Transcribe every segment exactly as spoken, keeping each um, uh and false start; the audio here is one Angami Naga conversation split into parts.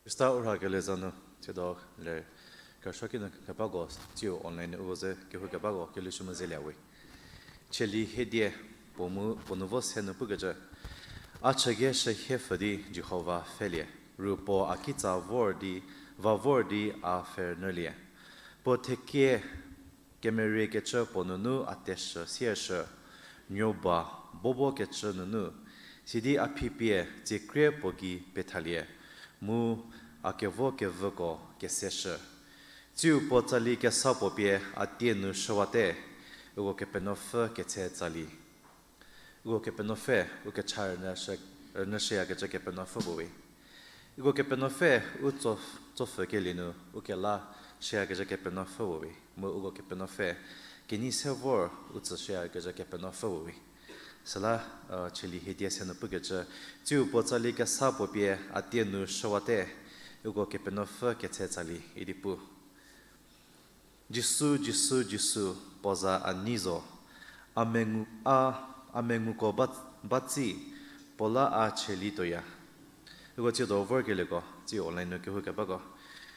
Khrista u rhakelie za nu, tsiedo ler kerüsuoki nu kebako, tsiu online nu uko ze kehou kebako kelhou shü mu zelie we. Cheli hiedie puo mu, puo nu vo se nu pukecü, a chüge shühie pfhü di Jihova pfhelie, ru puo a kitsa vor di, va vor di a pfhe rünyülie. Puo thekie kemeriekecü puo nunu a teshü sieshü, nuo ba bobo kecü nunu, sidi a phipie tsiekrie puo gei pethalie, mu a kevo kevüko keseshü. Tsiu puo tsali kesa puo pie a tie nu shüwate, uko Kepenuopfü ketse tsali. Uko Kepenuopfü, u kecha rünyü shü-, rünyü shüyakecü Kepenuopfü puo we. Uko Kepenuopfü, u tso-, tsopfhükelie nu u kela shüyakecü Kepenuopfü puo we. Mu uko Kepenuopfü, kenei se vor u tsü shüyakecü Kepenuopfü puo we. Süla, uh, Cheli hiedie se nu pukecü, tsiu puo tsali kesa puo pie a tie nu shüwate, uko Kepenuopfü ketse tsali idi pu. Jisu, Jisu, Jisu, puo za a nei zo. A mengu-, a, a menguko ba, ba tsi, puo la a cheli tuoya. Uko tsiedo vorkelieko, tsi online nu kehou kebako.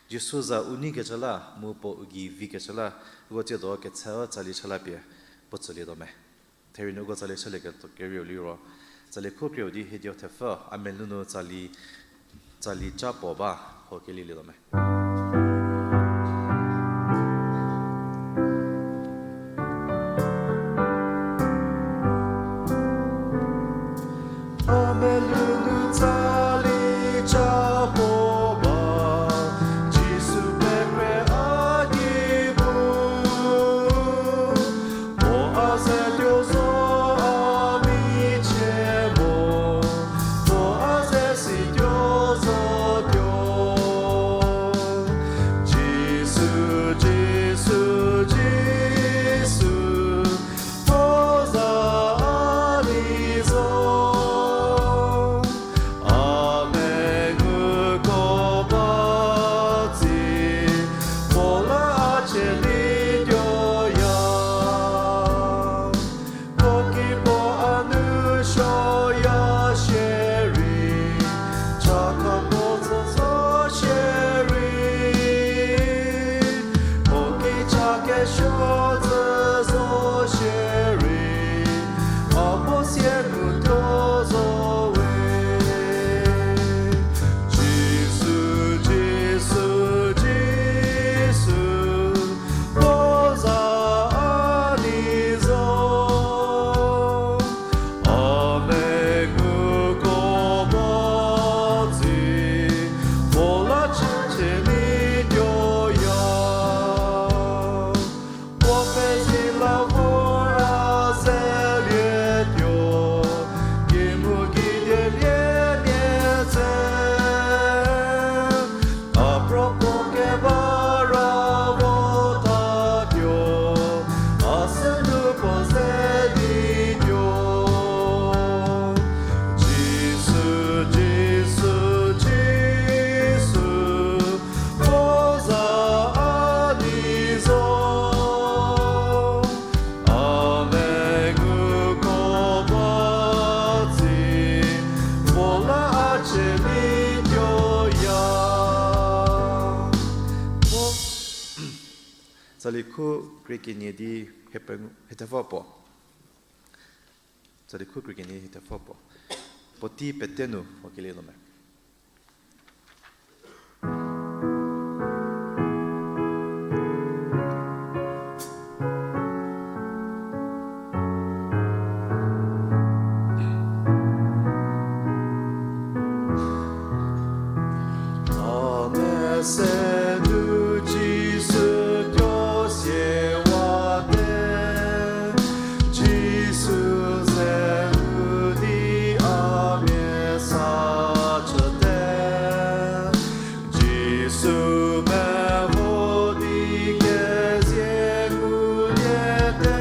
Jisu za u neikecü la, mu puo u gei vikecü la, uko tsiedo kechü tsali chü la pie, puo tsülietuo me. Therie nu uko tsali chülieketuo kerieu liro, tsali khu krieu di hiedie thepfü, a melou nu tsali, tsali ca puo ba, ho kelielietuo me. A melou nu tsali ca puo ba, Jisu pekre a ki bu. Puo a ze tuo zo a michie mo, puo a ze si tuo zo tuo. Jisu, Jisu, Jisu, puo za a nei zo. A menguko ba tsi, puo la a cheli tuoya. Puo ki puo a nou suoya shierei, cha kha puo tsü zo shierei. Puo ki cha kesuo tsü zo shierei, a puo sie nu tuo zo we. Jisu, Jisu, Jisu, puo za a nei zo. A menguko ba tsi, puo la cha cheli tuoya. Puo pezi la vor a zelietuo, ki mu ki dielie mia tse. A proko keba ra votatuo, a sünu puo zelietuo. Jisu, Jisu, Jisu, puo za a nei zo. A menguko ba tsi, puo la a cheli tuoya. Tsali khu krie kenie di hiepengou, hiethepfü puo. Tsali khu krie kenie hiethepfü puo. Puotei pete nu, ho kelielietuo me. A mese nu Jisu tuo siewate, Jisu ze u di a mia sa chüte. Jisu meho di kezie nguliete,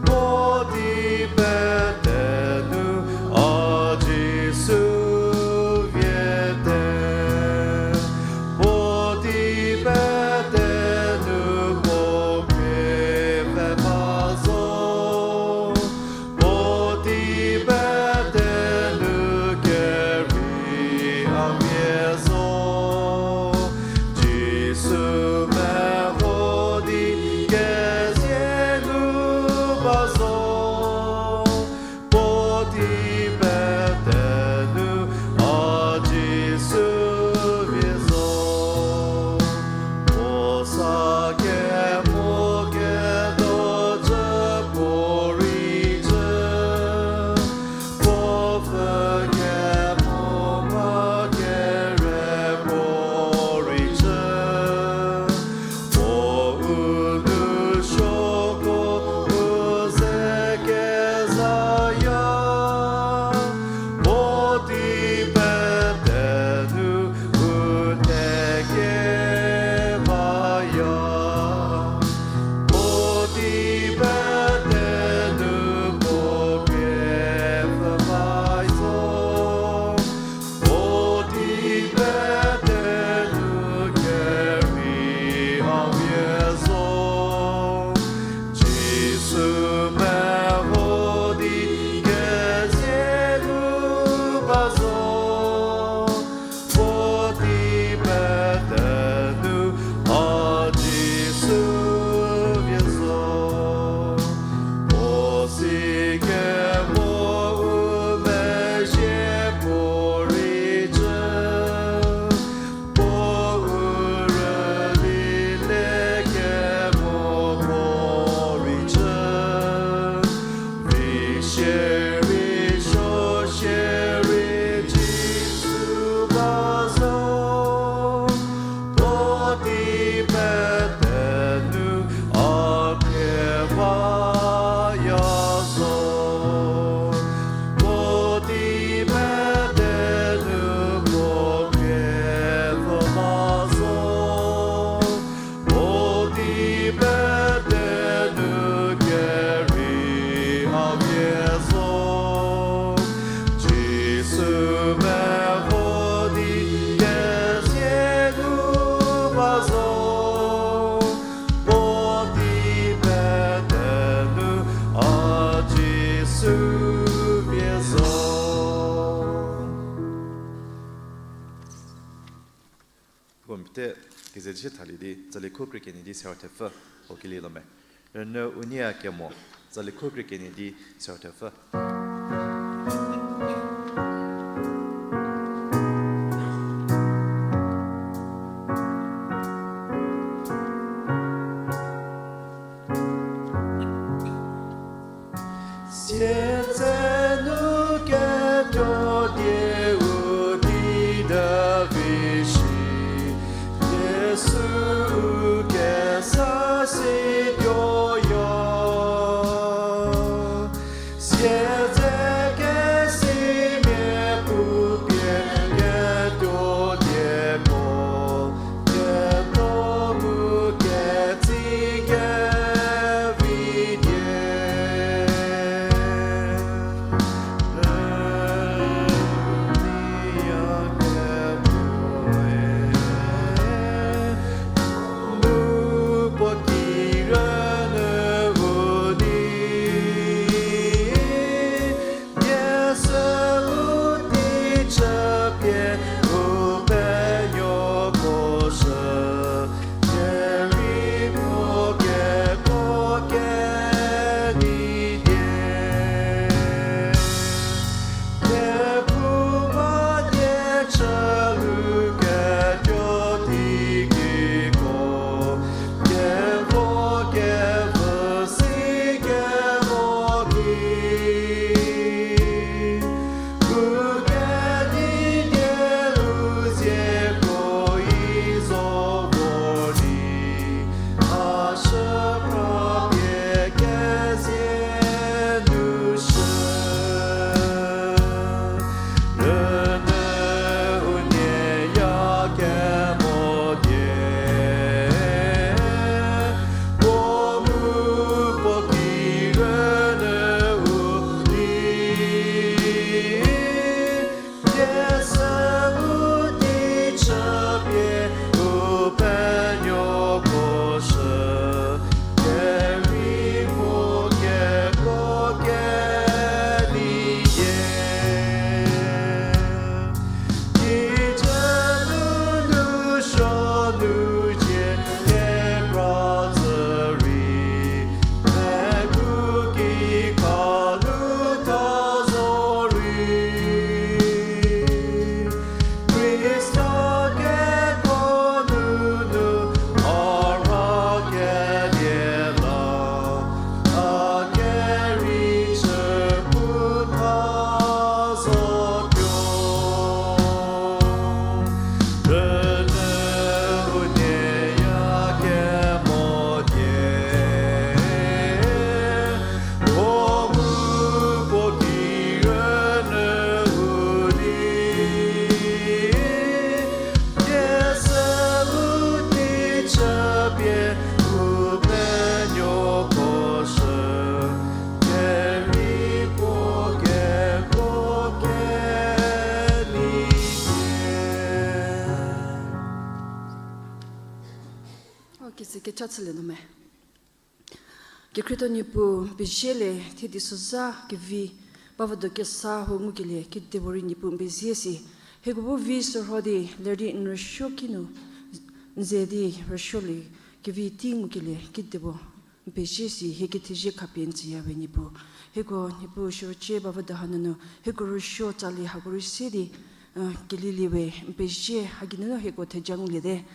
puotei pete nu a Jisu viete. Te keze chie thalie di, tsali khu krie kenie di sero thepfü, o kelie lo me. Rünyü unie a kemo, tsali khu krie kenie di sero thepfü. Siedze nu ketuo die u di da vi shi, Jisu u kesa si tuoyo. Siedze kesimia pupie ketuo dieko, ketuo mu ketsi kevi die. O, kese kecha chülie nu me. Kekhrietho Niepuu, n pezie le, thie di süzha kevi, bavüdo kesa hau ngukelie, kedipuo rei Niepuu n pezie si. Hieko bu vi sürho di, ler di n rüsuo kinu, n ze di rüsuolie, kevi tei ngukelie, kedipuo n pezie si, hie kethezie khapie n tsüya we Niepuu. Hieko Niepuu sürücie bavüdo hanunu, hieko rüsuo tsali hako rei se di, eh, kelielie we, n pezie, hageinunu hieko theja ngulie te.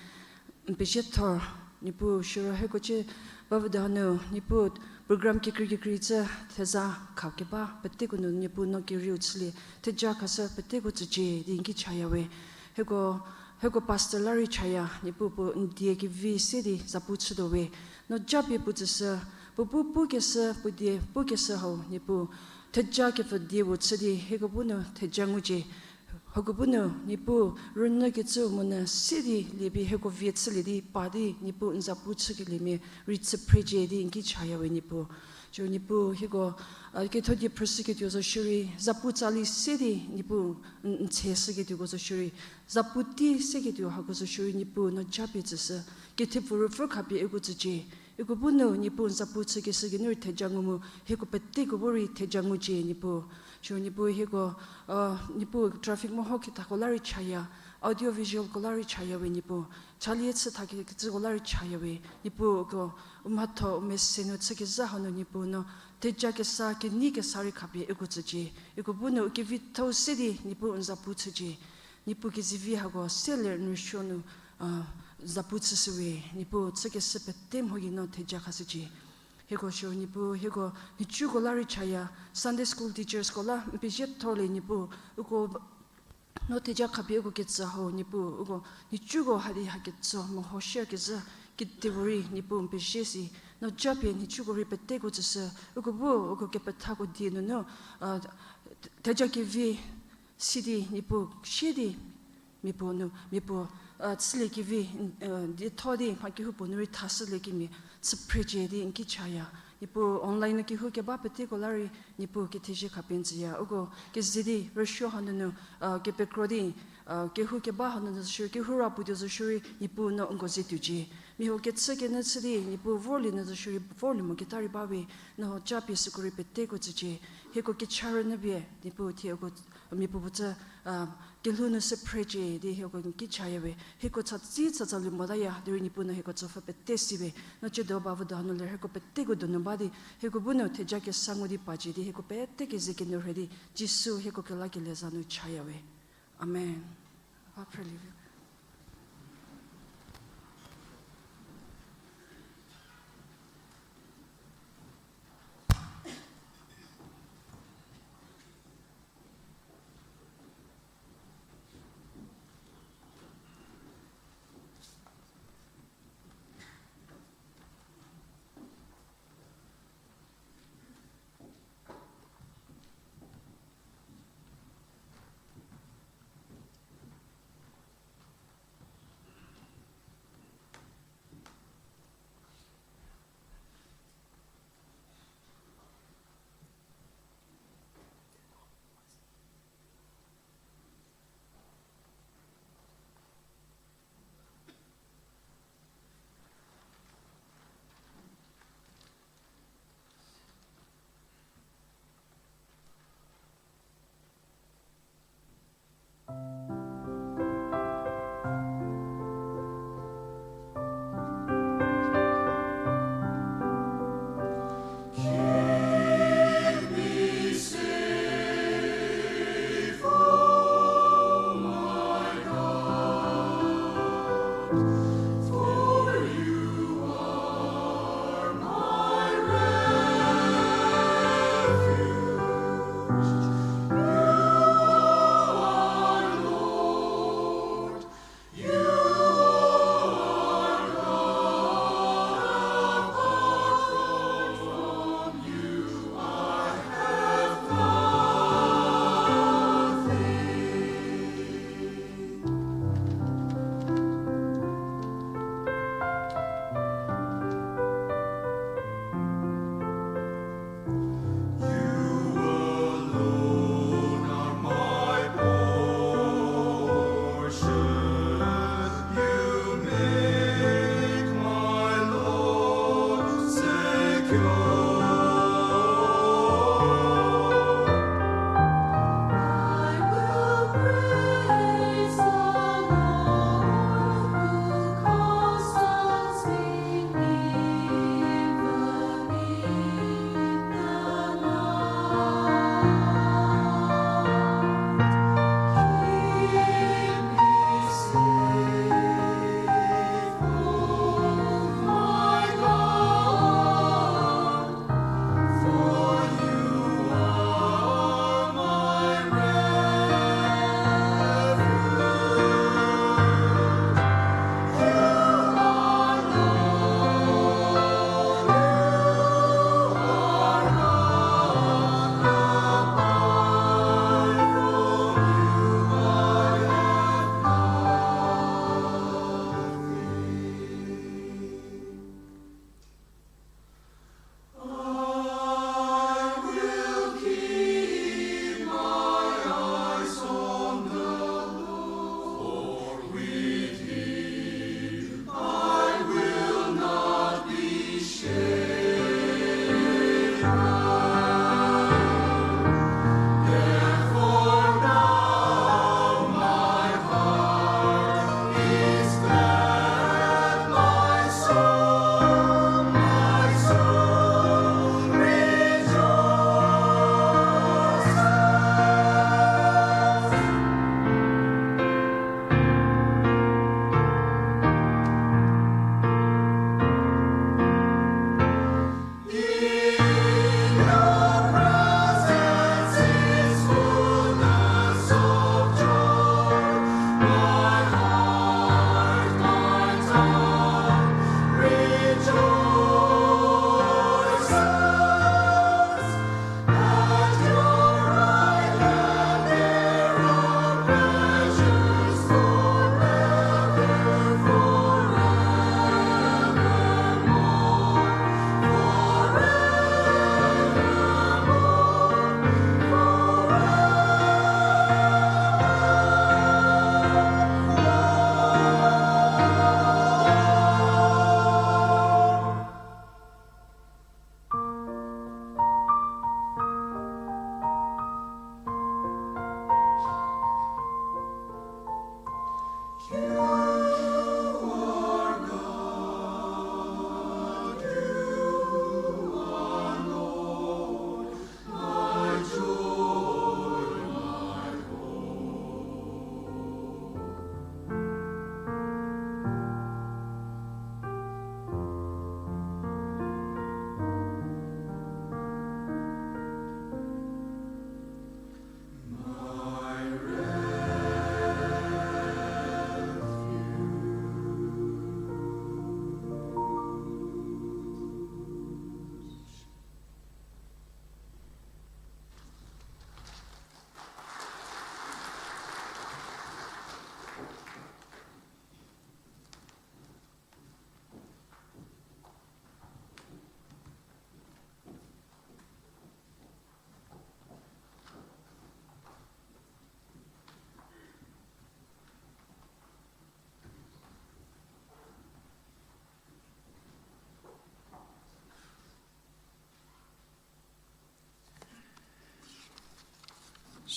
N pezie thor, Niepuu sürü hieko cie bavüdo hanu, Niepuu program kekrei kekrei cü theza khakeba, peteko nu Niepuu no kerieu chülie, theja khashü peteko tsücie di n ki chaya we. Hieko, hieko pastor la rei chaya, Niepuu puo n die kevi se di zapu chütuo we. No japie puo tsüshü, puo bu pukeshü, puo die pukeshü hau, Niepuu theja kepfü die puo chü di, hieko bu nu theja ngucie. Hako bu nu, Niepuu, rünyü kecü monyü se di liepie hieko vie chülie di pa di, Niepuu n zapu chükeliemia rei chü phrecie di n ki chaya we Niepuu. Sü Niepuu hieko, a, ketho die phrüshüketuo zo shierei, zapu tsali se di, Niepuu n, n tsheshüketuoko zo shierei, zapu tei seketuo hako zo shierei, Niepuu no japie tsüshü, kethepfu rüpfü khapie hieko tsücie. Uko bu nu Niepuu n zapu chükeshü geinu rei theja ngu mu, hieko peteko bu rei theja ngucie Niepuu. Siro Niepuu hieko, Niepuu traffic meho kethako la rei chaya, audio visualko la rei chaya we Niepuu. Chalie chü thakecüko la rei chaya we Niepuu, uko u mhatho u mese nu chükezhü hanu Niepuu no theja kesa kenei kesa rei khapie uko tsücie. Uko bu nu u kevitho-u se di Niepuu n zapu chücie. Niepuu kezivi hako se ler n rüsuo nu zapu chüshü we, Niepuu chükeshü pete mho gei no theja khashücie. Hieko siro Niepuu hieko nhicuko la rei chaya, Sunday school teachersko la n pezie thorlie Niepuu, uko no theja khapie uko ketsü hau Niepuu, uko nhicuko hadi haketsü meho share kezhü kedipuorei Niepuu n pezie si, no japie nhicuko rei peteko tsüshü, uko bu uko kepethako die nunu theja kevi sidi Niepuu sie di mia puo nu, mia puo chüliekevi dietho di mha kehoupuo nu rei thashüliekimia chü phrecie di n ki chaya. Niepuu online nu kehou keba peteko la rei Niepuu kethezie khapie n tsüya. Uko keze di rüsuo hanunu kepekro di kehou keba hanunu zo shierei, kehou ra puo tuo zo shierei Niepuu no nko ze tuocie. Mia huo kechü kenyü chü di Niepuu vorlie nyü zo shierei vorlie moketa rei ba we, no japie süko rei peteko tsücie. Hieko kecha rünyü pie Niepuu thie uko mia puo puo tsü kelhou nu sü phrecie di hieko n ki chaya we. Hieko chatsi chatsalie motaya derei Niepuu no hieko tsopfü pete si we. No ciedo ba vüdo hanu ler hieko peteko donu ba di hieko bu nu theja kesa ngu di pacie di hieko pete keze kenu rhei di Jisu hieko kelakelie za nu chaya we. Amen.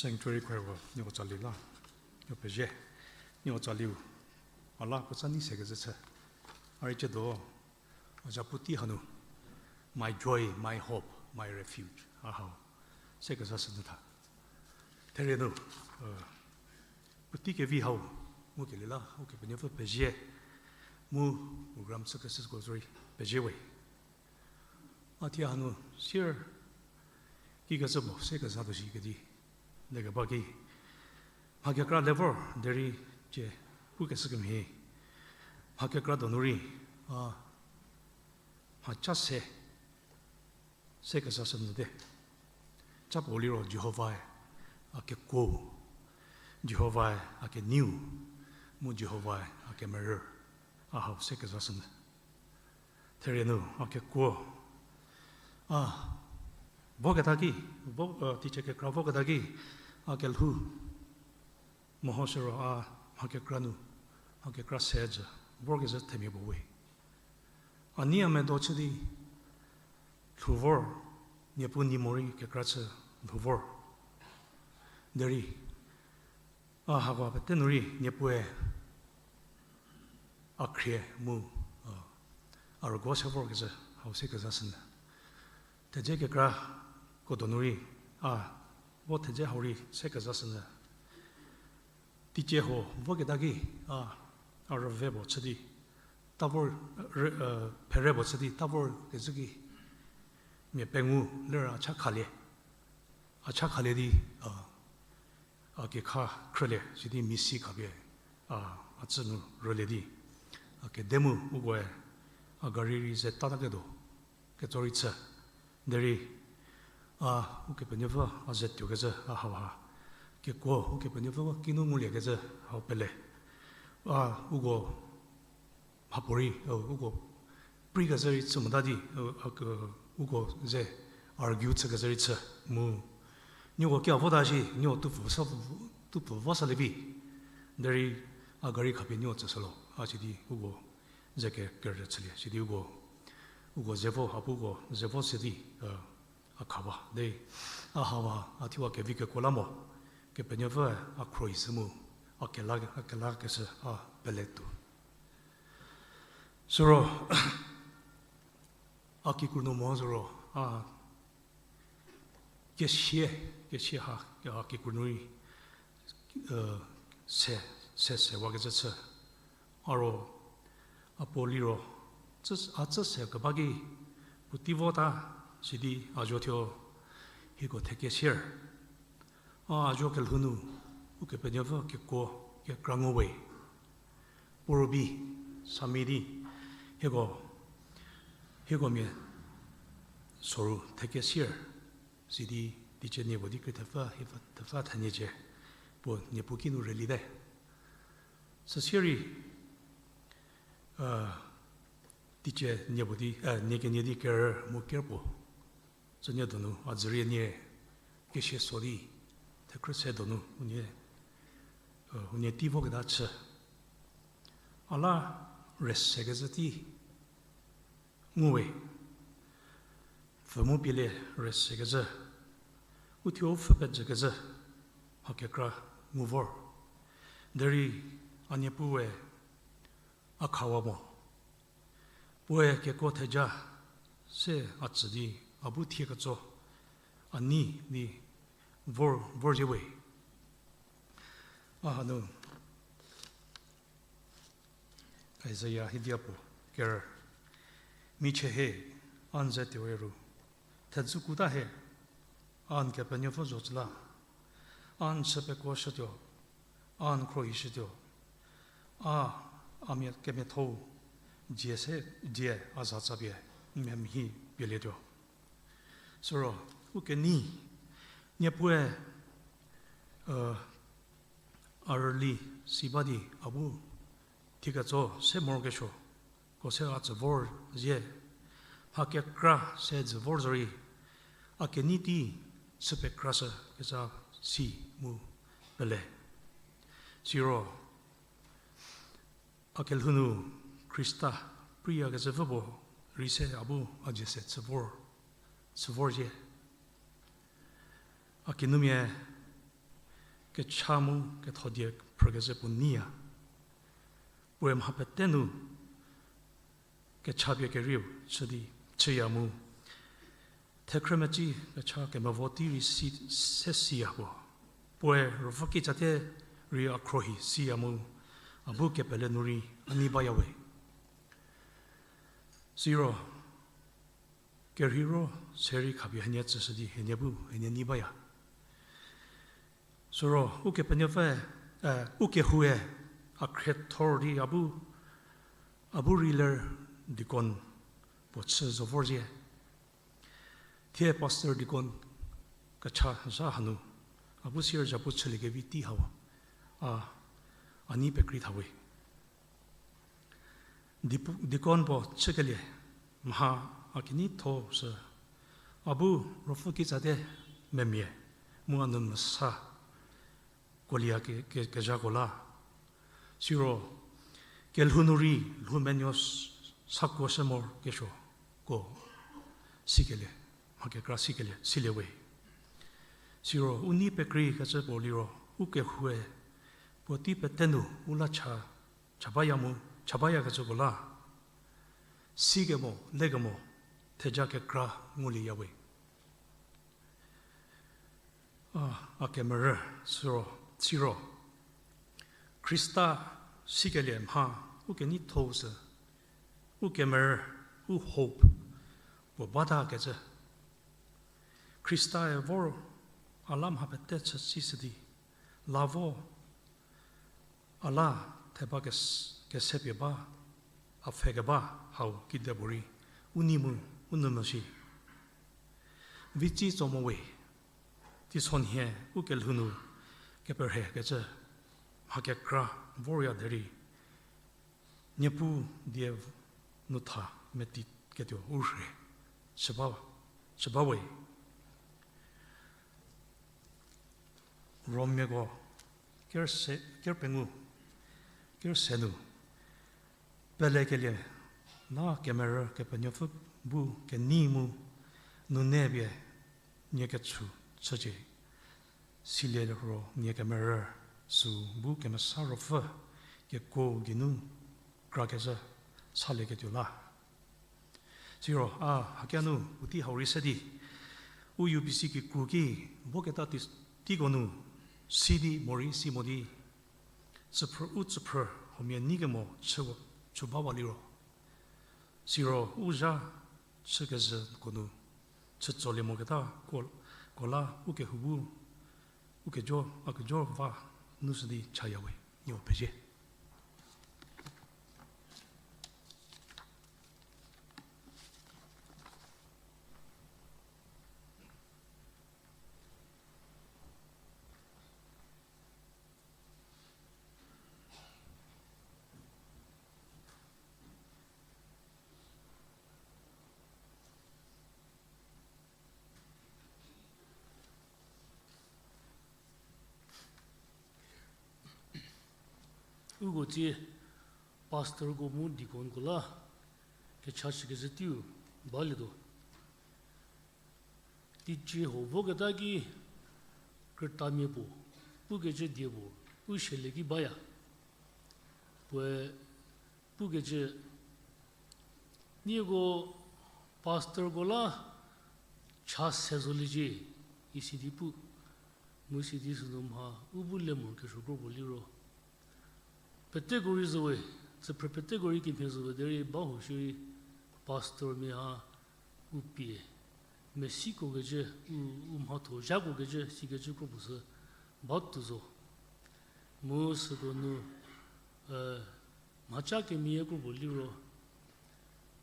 Sanctuary choir-ko nieko tsali la, nieko pezie, nieko tsaliu a la puotsa nei sekecü chü. A rei ciedo, a zhapu tei hanu, My joy, my hope, my refuge, a hau se kezashünyü tha. Therie nu, puotei kevi hau ngukelie la Ukepenuopfü pezie, mu program chükeshüko zorei pezie we. A thie hanu sier kikecü puo se kezatuo shi kedi lekeba ki, mha kekra le vor derei cie pukeshü kemhie, mha kekra donu rei, a, mhaca se, se kezashünyü te. Ca puo liro Jihovae a kekuo, Jihovae a kenieu, mu Jihovae a kemerü, a hau se kezashünyü. Therie nu a kekuo, a, voketa ki, vo, teicie kekra voketa ki, a kelhou mehoshü ro a mha kekra nu, mha kekra se jü vorkezhü themia puo we. A nei a medo chü di lhou vor, Niepuu nei morei kekra chü lhou vor. Derei a hako pete nu rei Niepuue a khrie mu, a, a rüguo se vorkezhü hau se kezashünyü. Thedze kekra ko donu rei, a, vo thedze hau rei se kezashünyü. Teicie huo voketa ki, a, a rüve puo chü di, ta vor, phere puo chü di ta vorkezhü ki, mia pengou ler a cha khalie, a cha khalie di, a, a kekha khrülie sidi misi khapie, a, a tsü nu rülie di, a kede mu ukoe a gari rei ze tataketuo ketso rei chü. Derei a Ukepenuopfü a ze tuokecü a hauha kekuo Ukepenuopfü kinu nguliekecü hau pele. A, uko mhapuorei, a, uko preikezhü rei chü mota di, a, a, uko ze argue chükezhü rei chü mu. Nieko kia vota shi, nieko tupfü sa, tupfü vo salie vi. Derei a gari khapie nieko tsüshülo a sidi uko ze ke kerü chülie sidi uko, uko ze vo, a puko ze vo se di, a, a khawa de, a hawa a thiwa kevi kekuo la mo, Kepenuopfü a khrohi sü mu, a kela, a kelakeshü a peletuo. Süro, a kikru nu mo süro, a kesie, kesie ha, a kikru nu rei, se, se, sewakecü chü. A ro, a puo liro, a tsü se keba ki, puotei vota, sidi a zo thuo, hieko thekesier. A, a zo kelhou nu, Ukepenuopfü kekuo, kekra ngu we. Puo rübei, sami di, hieko, hieko mia soru thekesier, sidi, teicie nie puo di krie thepfü, hipfü, thepfü theniecie, puo nie puo kinu rüli te. Süsie rei, teicie nie puo di, nie kenie di kerü mu ker puo. Sünie donu a dzürie nie kesie so di, thekhrü se donu unie, unie tei voketa chü. A la rüsekecü tei ngu we, pfü mu pielie rüsekecü, uthuo pfhü pejükecü, mha kekra ngu vor. Derei a niepuue a khawa mo. Puoe kekuo theja se a tsü di a bu thie ketso a nei di vor, vorzhie we. A hanu Isaia hidia puo ker, michie he, a n ze tuoe ru, thedzü kuta he, a n Kepenuopfü zocü la, a n chü pekuoshütuo, a n khrohishütuo, a, a mia kemiatho-u, die se, die a zatsa pie, n mia mhi pielietuo. Süro, u kenei, niepuue, a rüli si ba di a bu thie ketso se morokesuoko se a tsü vor zie, mha kekra se dzü vor zorei, a kenei tei chü pekrashü kecü si mu pele. Siro, a kelhou nu Khrista preiyakecü pfü puo rei se a bu a dzie se chü vor, chü vor zie. A kinumia kecha mu kethodie phrükecü puo neiya. Puoe mha pete nu kechapie kerieu chü di chüya mu, thekhrü meci kecha kemevo tei rei si, se siya puo. Puoe ruopfü kitsatie rei a khruohi siya mu, a bu kepele nu rei a nei baya we. Siro, kerheiro se rei khapie hanie tsüshü di hanie bu hanie nei baya. Siro, Ukepenuopfü, eh, Ukehoue a khriethor di a bu, a bu rei ler deacon puo chü zo vorzhie. Thie pastor deacon kecha zha hanu, a bu sier zhapu chüliekevi tei hau, a, a nei pekrei tha we. Dipu-, deacon puo chükelie mha a keneitho sü, a bu ruopfü kitsatie memia mu a nou mesa kuolie ke, ke, kezhako la. Siro, kelhou nu rei lhou menuo s-, sakuoshü morokesuoko sikelie, mha kekra sikelie, silie we. Siro, u nei pekreikecü puo liro, Ukehoue puotei pete nu u la cha, cha baya mu, cha bayakecüko la, sikemo, lekemo, theja kekra ngulieya we. A, a kemerü, siro, siro, Khrista sikelie mha u keneitho sü, u kemerü, u hope puo batakecü. Khristae vor a la mha pete chü si sidi, la vo a la theba kes-, kesepie ba, a pfhe keba hau kidepuorei u nei mu u nou mo shi. Vitsi tso mo we, teisonhie u kelhou nu keperhekecü mha kekra vorya derei, Niepuu die nu tha meti ketuo u rhe, chü ba, chü ba we. Romiako kerse, kerpengou, kerse nu, pelekelie, la kemerü Kepenuopfü bu kenei mu, nune pie nie kechu chücie. Silie ro nie kemerü süu bu Kemesa Ruopfü kekuo geinu krakezhü salieketuo la. Siro a hakia nu puotei hau rei se di, u U B C kikru ki voketa tei, teiko nu si di morei si mo di, tsüphrü, u tsüphrü huomia nei kemo chü, chü bawa liro. Siro u zha chükezhüko nu chütsolie moketa ko, ko la u kehou bu, u kejo, a kejo va nu shü di chaya we, nieu pezie. Uko tsie pastorko mu deaconko la kechashükezhü teiu balietuo. Teicie huo voketa ki krütamia puo pukecü die puo u shielie ki baya. Puoe pukecü, nieko pastorko la cha se zoliecie, isi di pu. Mu sidi sünu mha u bu le morokesuo kropuo liro, peteko rei zo we, tsüphrü peteko rei kemhie zo we derei ba huo shierei pastormia ha u pie mesikokecü, u, u mhatho zhakuokecü sikecü kropuo sü ba tuo zo. Mu süko nu, mhaca kemeyie kropuo liro,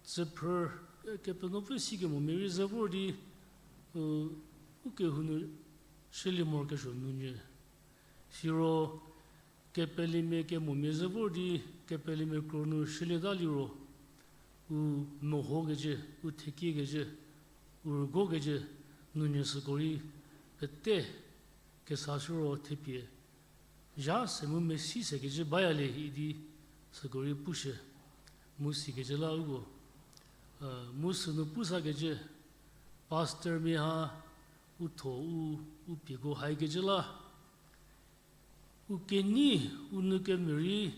tsüphrü, Kepenuopfü sikemomia rei ze vor di, u, u kehou nu shülie morokesuo nunyü. Siro kepelemia kemomia ze vor di, kepelemia kro nu shülieta liro, u mehokecü, u thekiekecü, u rügokecü nunyü süko rei pete kesa shüro thepie zha se mu mesi sekecü bayalie idi süko rei pushü. Mu sikecü la uko, mu sünu pusakecü, pastormia ha u tho u, u pieko haikecü la, U kenei, u nou kemia rei,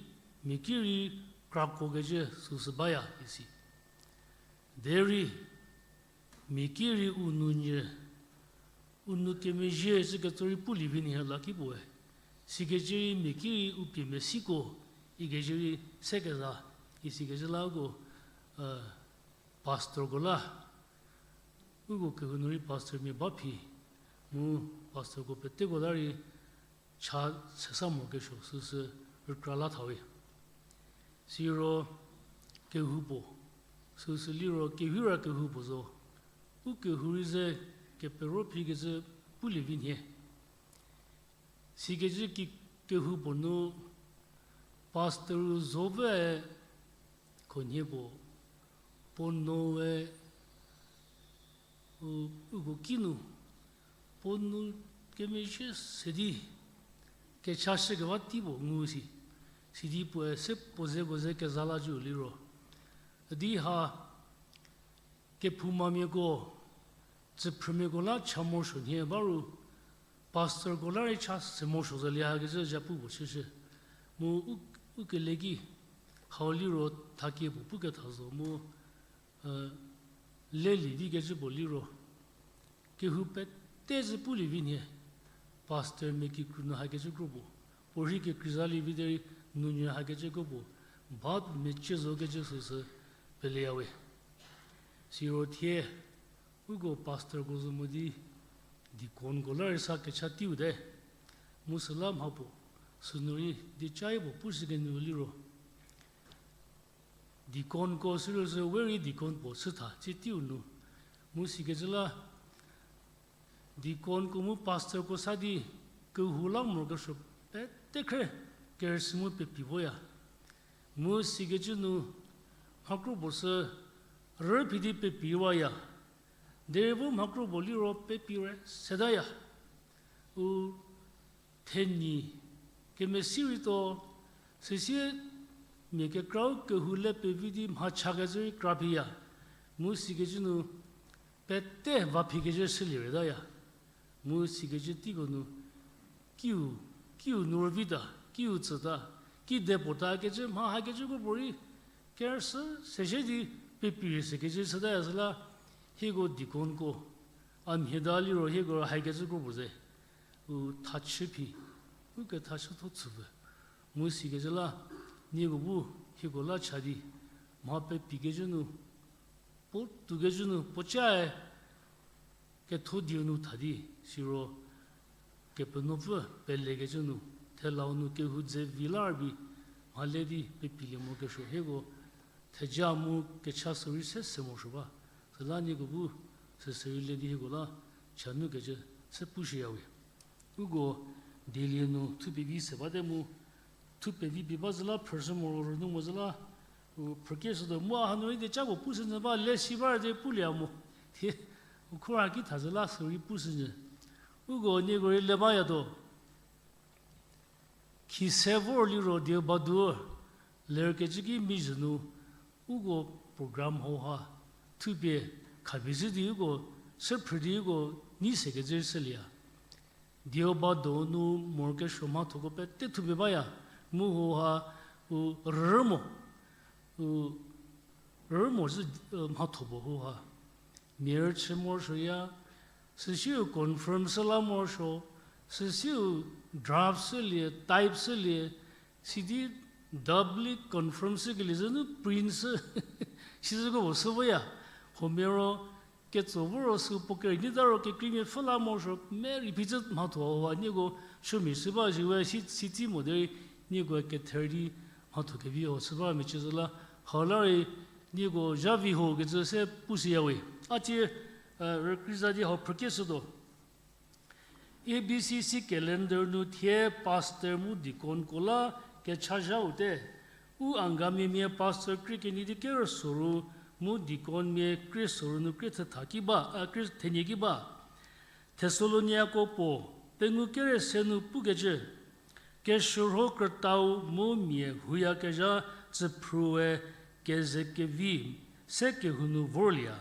mia ki rei krakuokecü süsü baya isi. Derei, mia ki rei u nou nyü, u nou kemezhie chüketso rei pulie vi nhie la ki puoe. Sikecü rei mia ki rei u pie mesiko, ikecü rei sekeza, isikecü la uko, pastorko la, uko kehou nu rei pastormia ba phi, mu pastorko peteko la rei cha sesa mokesuo süsü rükra la thawe. Siro kehou puo, süsü liro kehou ra kehou puo zo, u kehou rei ze kepero phikecü pulie vi nhie. Sikecü ki kehou puo nu pastor zo ve khonhie puo, puo noe, u, uko kinu, puo nou kemezhie se di, kechashükewa tei puo ngu si, sidi puoe se puo zeko ze keza la jü liro. Üdi ha, kephoumamiako, tsüphrümiako la cha morosuo nhie ba ru, pastorko la rei cha se morosuo zolie hakecü zhapu puo chüshü. Mu u, u kele ki, hau liro thakie puo puketha zo mu, lelie vikecü puo liro, kehou pete zü pulie vi nhie, pastormia kikru nu hakecü kro puo, puo rei kekreizalie vi derei nounyü hakecü kro puo, ba mecie zokecü süsü peleyawe. Siro thie, uko pastorko zo mo di, deaconko la rei sa kecha teiu te, mu süla mhapuo, sünu rei dieca-i puo pushükenu liro, deaconko siro sü we rei deacon puo chütha tsie teiu nu, mu sikecü la, deaconko mu pastorko sa di, kehou la morokesuo pete khre, kerüsü mu pepi voya. Mu sikecü nu, mhakro puo sü, rü phi di pepi waya. Derei vo mhakro puo liro pepi re setaya. U thenyi kemesi rei tuo, süsie mia kekrau kehou le pevi di mha chakecü rei kra phiya. Mu sikecü nu pete va phikecü shülie retaya. Mu sikecü teiko nu, kiu, kiu nu rüvita, kiu tsüta, kide puota kecü mha hakecüko puorei, kerüsü seshie di pepi re sekecü sütaya süla, hieko deaconko, a mhie da liro hieko hakecü kro puo ze, u thachü phi, u kethachütho tsüpfü. Mu sikecü la, nieko bu hieko la cha di, mha pepikecü nu, puo toukecü nu puocae ketho dieu nu tha di, siro Kepenuopfü pelekecü nu, thelau nu kehou dze vi la rübei, mha le di pepilie morokesuo hieko, theja mu kecha sü rei se se morosuo ba, süla nieko bu süsü rei le di hieko la cha nukecü se pushüyawe. Uko dielie nu thupevi se bate mu, thupevi pie ba zü la phrüshü moro rünu mo zü la, u phrükieshütuo mu a hanu rei dieca puo pushünyü ba le si ba rei de pulie mo. Thie, u khora ki tha zü la sü rei pushünyü. Uko nieko rei le bayatuo. Khise vor liro die ba du, lerkecü ki mizhü nu, uko program hauha, thupie khapie zhü di uko, süphrü di uko, nei sekecü shülieya. Dioba donu morokesuo mhathoko pete thupie baya, mu hauha, u rü mo, u rü mo zhü, mhatho puo hauha. Mia rüchü morosuoya, süsiu confirm shü la morosuo, süsiu draft shülie, type shülie, sidi doubly confirm shükelie zhü nu print shü, sizhüko puo shü voya, huomia ro, ketso voro sü puo kerei nyi ta ro kekreimia pfhü la morosuo, merei phi zhü mhatho hauha nieko, suomia shü ba shi we si, si tsi mo derei, nieko kether di mhatho kevi hau shü ba mecü zhü la, hau la rei, nieko zha vi ho kecü se pushüyawe. A tsie, rükriza di hau phrükieshütuo. A B C C calendar nu thie pastor mu deaconko la kechazhaute. U Angamimia pastor krie kenie di kerü soru mu deaconmia krie soru nu krie thetha ki ba, a, krie thenie ki ba. Thesaloniako puo, pengou kere se nu pukecü, keshürho krütau mu mia huyakezha tsüphrüe kezekevi se kehou nu vorlieya.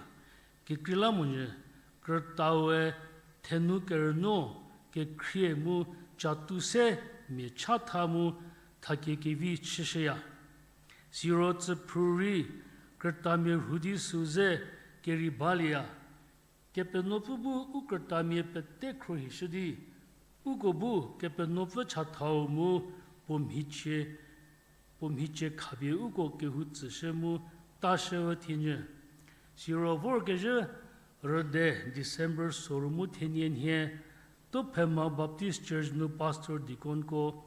Kekreilamonyü, krütaue thenu kerünuo kekhrie mu catu se mia chatha mu thakie kevi chüshüya. Siro tsüphrü rei krütamia rhu di sü ze kerei balieya. Kepenuopfü bu u krütamia pete khruohishü di, uko bu Kepenuopfü chathau mu puo mhicie, puo mhicie khapie uko kehou tsüshü mu tashü üthienyü. Siro vorkezhü rüde December soru mu thenie nhie, Tophema Baptist Church nu pastor deaconko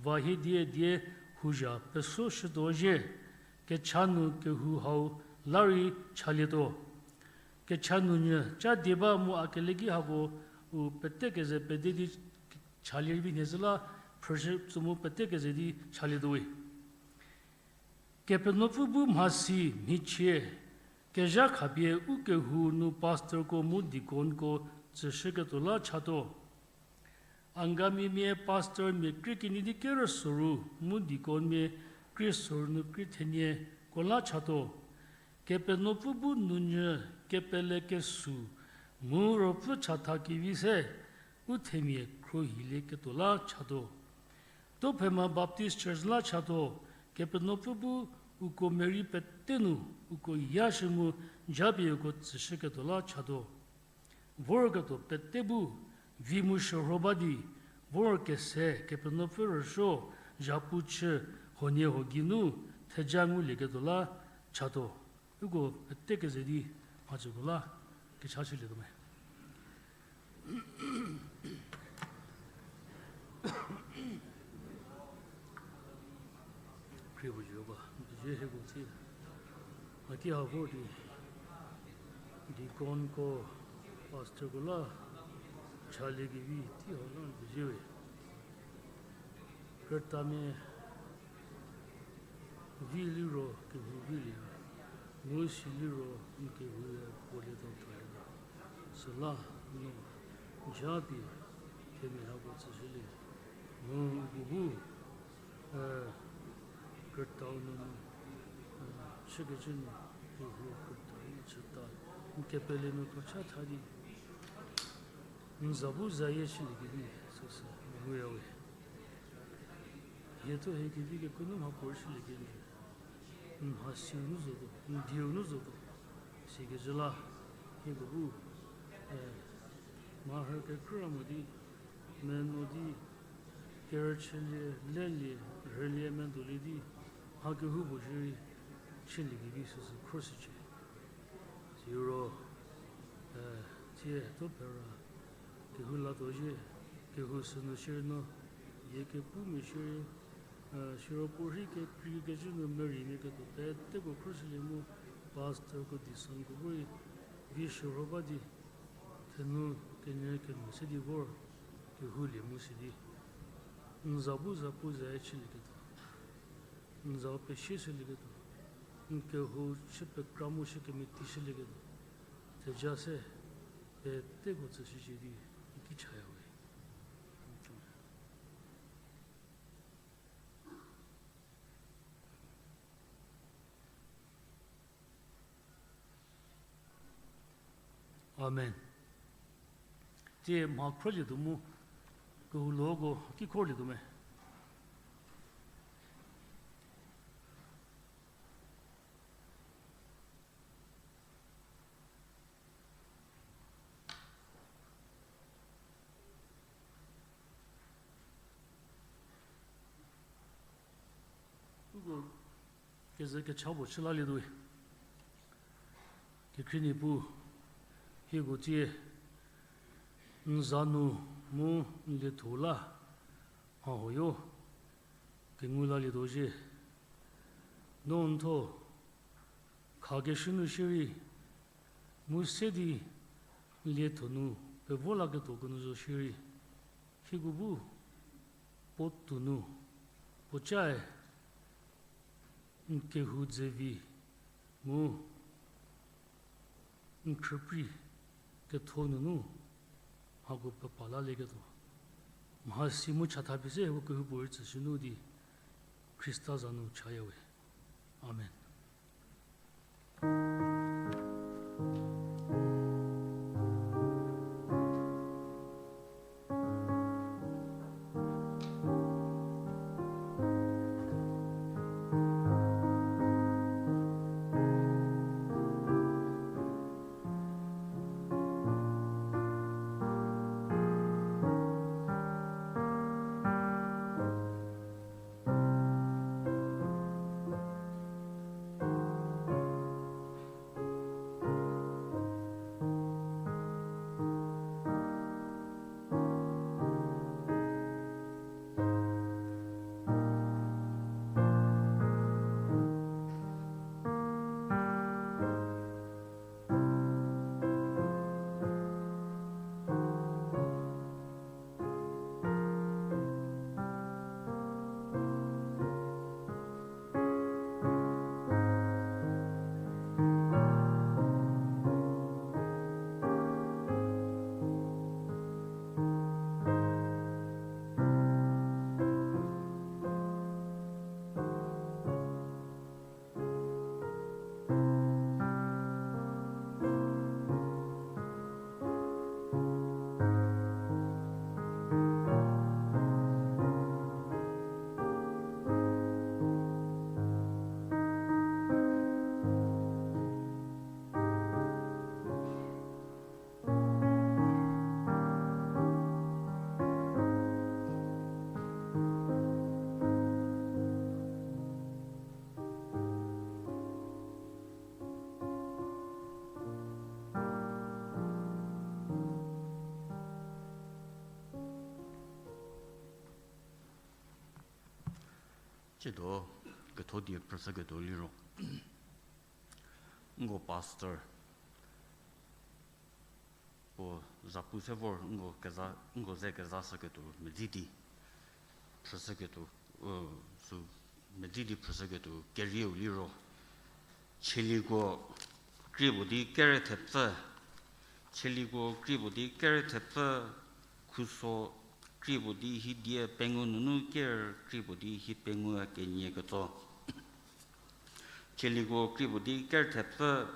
va hie die die houzha pesoshütuo zhie, kecha nu kehou hau la rei chalietuo. Kecha nunyü ca die ba mu a keleki hako u pete keze pede di chalie rei vi nhie zhü la phrüshü tsü mu pete keze di chalietuo we. Kepenuopfü bu mhasi mhicie kezha khapie u kehou nu pastorko mu deaconko tsüshüketuo la chatuo. Angamimia pastormia krie kenie di kerü soru mu deaconmia krie soru nu krie thenieko la chatuo. Kepenuopfü bu nunyü kepele kesu mu ruopfü chatha kevi se u themia khruohilieketuo la chatuo. Tophema Baptist Church la chatuo, Kepenuopfü bu uko merei pete nu uko yashü mu japie uko tsüshüketuo la chatuo. Vorketuo pete bu vi mu shürho ba di, vor kese Kepenuopfü rüsuo zhapu chü huoniehuo geinu theja ngulieketuo la chatuo. Uko pete keze di mhacüko la kecha chülietuo me. Khrie puo Jihova, n pezie hieko tsie. Haki ha vor di deaconko, pastorko la chaliekevi tei hau la n pezie we. Krütamia vi liro kehou vilie, mu si liro n kehou-e puolietuo thalietuo. Süla no japie themia hako tsüshülie, mu uko bu krütau nunu chükecü nu kehou krütau chüta n kepele nu puo chatha di n za bu zayie chüliekevi süsü nguya we. Hie thuo hie kevi kekuo nu mhapuorei chülie kenjü, n mhasiu nu zotuo, n dieu nu zotuo, sikecü la hieko bu mharhü kekrü mo di, meno di, kerüchülie, lelie, rhülie, medolie di, mha kehoupuo shierei chüliekevi süsü khroshücie. Siro tsie Tophera kehou latuo zhie, kehou sünu shierei no yie kepumia shierei, siro puorei kekreikecü nu mereimia ketuo peteko khroshülie mu, pastorko, deaconko bu rei vi shürho ba di, thenu kenyü kenu se di vor kehoulie mu si di, n za bu za pu zae chülieketuo, n za pesie shülieketuo, n kehou chü pekra mu shü kemeti shülieketuo, theja se peteko tsüshücie di n ki chaya we. Amen. Tsie mha khrolietuo mu, kehou loko ki khrolietuo me. Uko keze kecha puo chü lalietuo we. Kekhrie Niepuu, hieko tsie n za nu mu n lietho la mha huoyo kengu lalietuo zhie. No n thuo khakeshü nu shierei, mu se di n lietho nu pevo laketuoko nu zo shierei, hieko bu puotou nu, puocae n kehou dze vi mu n khrüprei ketho nunu mhako pepa lalieketuo, mhasi mu chatha pie se hieko kehoupuorei tsüshü nu di Khrista za nu chaya we. Amen. Tsiedo ketho die phrüshüketuo liro, nko pastor puo zapu se vor nko keza, nko ze kezashüketuo medzi di phrüshüketuo, u, sü medzi di phrüshüketuo kerieu liro, Tsaliko krie puo di ker thepfü, Tsaliko krie puo di ker thepfü, khuso krie puo di hidie pengou nunu ker krie puo di hi pengou kenie ketso. Tsaliko krie puo di ker thepfü,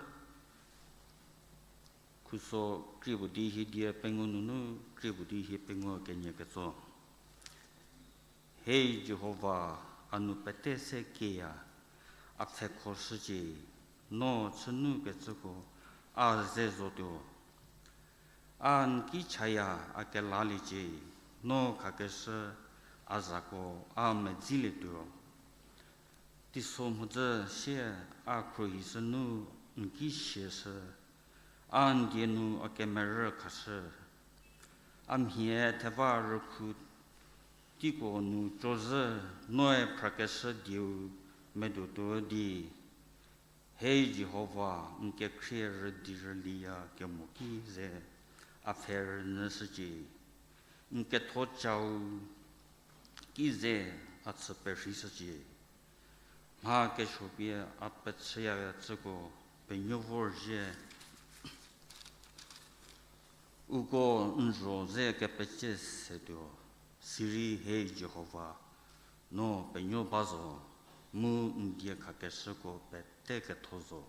khuso krie puo di hidie pengou nunu krie puo di hi pengou kenie ketso. Hei Jihova, a nu pete se kieya, a pfhekho shücie, no chünukecüko a ze zotuo. A n ki chaya a kelaliecie, no khakeshü a zako a medzilietuo. Teiso mhodzü sie a khruohishü nu n ki siashü, a n die nu a kemerü khashü. A mhie theva rükhu teiko nu cozhü, noe phrakeshü dieu medotuo di. Hei Jihova, n kekhrie rüdi rüliya kemo ki ze a pfhe rünyüshücie, n ketho chau ki ze a chü perhishücie. Mha kesuopie a pechüyakecüko penuo vorzhie. Uko n zho ze kepecie setuo, sirei hei Jihova, no penuo ba zo, mu n die khakeshüko pete ketho zo.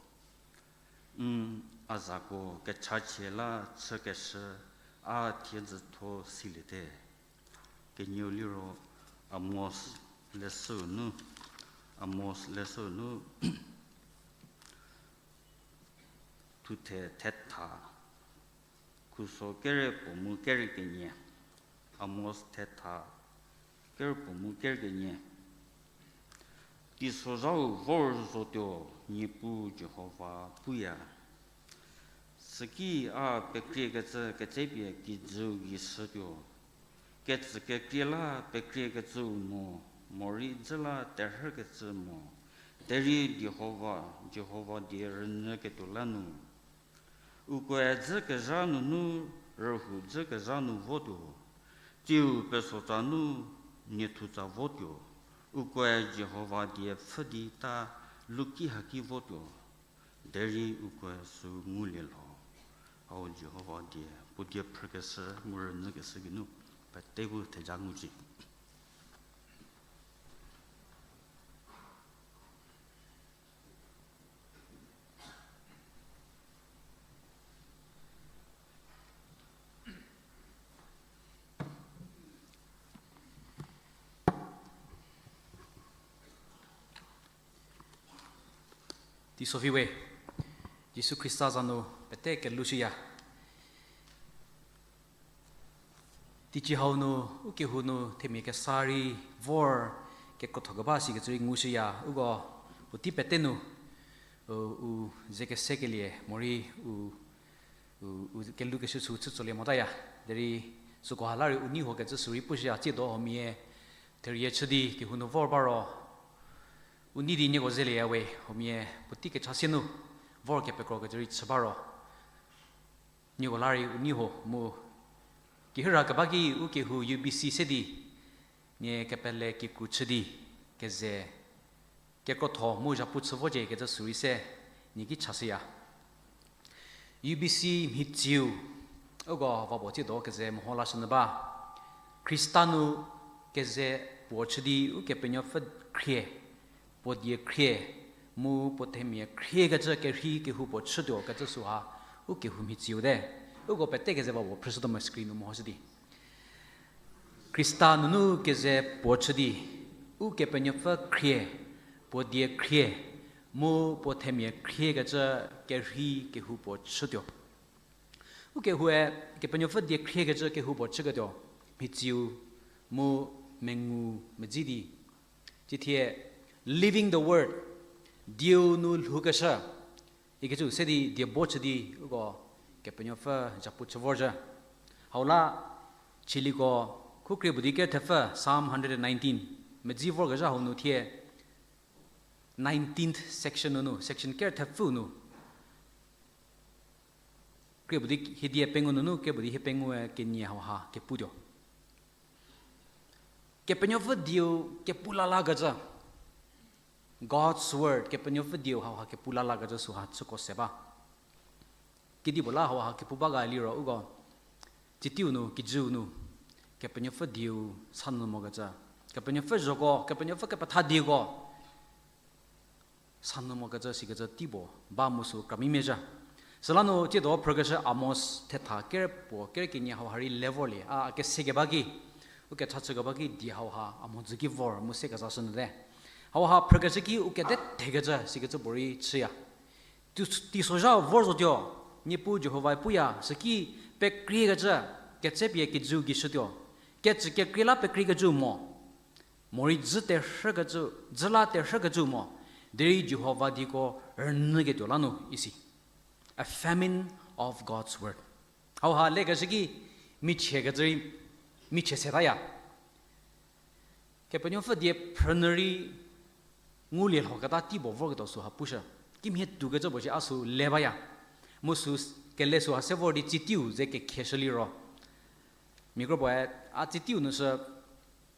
N a zako kechachie la chükeshü a thiedzütho siliete. Kenieu liro Amos leshüu nu, Amos leshüu nu thuthe thetha, khuso kere puo mu kere kenie. Amos thetha, kere puo mu kere kenie. Teisozhau vor zotuo, Niepuu Jihova puya. Süki a pekriekecü ketsepie kijüu gei shütuo. Ketsükekrie la pekriekecüu mo, morei dzü la terhükecü mo. Derei Jihova, Jihova die rünyüketuo la nu. Ukoe dzükezha nunu rühou dzükezha nu votuo, tsiu pesotsa nu niethutsa votuo, ukoe Jihova die pfhü di ta luki haki votuo, derei ukoe sü ngulie lho. Hau Jihova die, puo die phrükeshü mu rünyükeshü geinu pete bu theja ngucie. Teiso vi we, Jisu Khrista za nu pete kelushüya. Teicie hau nu, u kehou nu themia kesa rei vor kekrotho keba sikecü rei ngushüya, uko puotei pete nu, u, u ze kesekelie morei u, u, u kelukeshü sü chütsolie motaya. Derei süko ha la rei u nei hokecü sü rei pushüya, tsiedo huomia therie chü di kehou nu vor ba ro u nei di nieko zelieya we, huomia puotei kecha sie nu vor kepekrokecü rei chü ba ro nieko la rei u nei ho mu kehira keba ki u kehou U B C se di nie kepele kikru chü di keze kekrotho mu zhapu chü vocie kecü sü rei se nie ki chashüya. U B C mhitsiu, uko va puo tsiedo keze meho lashünyü ba. Khrista nu keze puo chü di Ukepenuopfü khrie, puo die khrie, mu puo themia khriekecü kerhei kehoupuo chütuo kecü süha u kehou mhitsiu te. Uko pete keze va puo phrüshütuo mo screen nu mehoshü di. Khrista nunu keze puo chü di, Ukepenuopfü khrie, puo die khrie, mu puo themia khriekecü kerhei kehoupuo chütuo. Ukehoue Kepenuopfü die khriekecü kehoupuo chüketuo, mhitsiu mu mengu medzi di. Tsithie, living the word, dieu nu lhoukeshü ikecü se di die bo chü di uko Kepenuopfü zhapu chü vorzhü. Hau la, Tsaliko, khu krie puo di ker thepfü, Psalm hundred and nineteen, medzi vorkezhü hau nu thie, nineteenth section nunu, section ker thepfü nu, krie puo di hiedie pengou nunu krie puo di hie pengoue kenie hauha keputuo. Kepenuopfü dieu kepu lalakecü, God's word, Kepenuopfü dieu hauha kepu lalakecü süha chüko se ba. Kedipuo la hauha kepu ba ga liro uko, tsitiu nu, kijüu nu, Kepenuopfü dieu sanyü mokecü, Kepenuopfü zhoko, Kepenuopfü kepethadieko sanyü mokecü sikecü teipuo ba mu sü kramimia zhü. Süla nu tsiedo phrükeshü Amos thetha ker puo ker kenie hauha rei le vorlie, a kese keba ki, u kecha chükeba ki die hauha a mhodzü ki vor mu se kezashünyüte. Hauha phrükeshü ki u kede thekecü sikecü puorei chüya. Teisozha vor zotuo, Niepuu Jihovae puya, süki pekriekecü, ketsepie kijüu gei shütuo, kecü kekrie la pekriekecüu mo, morei dzü terhükecü, dzü la terhükecüu mo, derei Jihova dieko rünyüketuo la nu isi. A famine of God's word. Hauha lekeshü ki michiekecü rei, michie setaya. Kepenuopfü die phrünyü rei ngulie lhoketa teipuo vorketuo süha pushü. Kimhie toukecü puo shi a sü le baya. Mu sü kele süha se vor di tsitiu ze kekhieshü liro, mia kro puoe, a tsitiu nu sü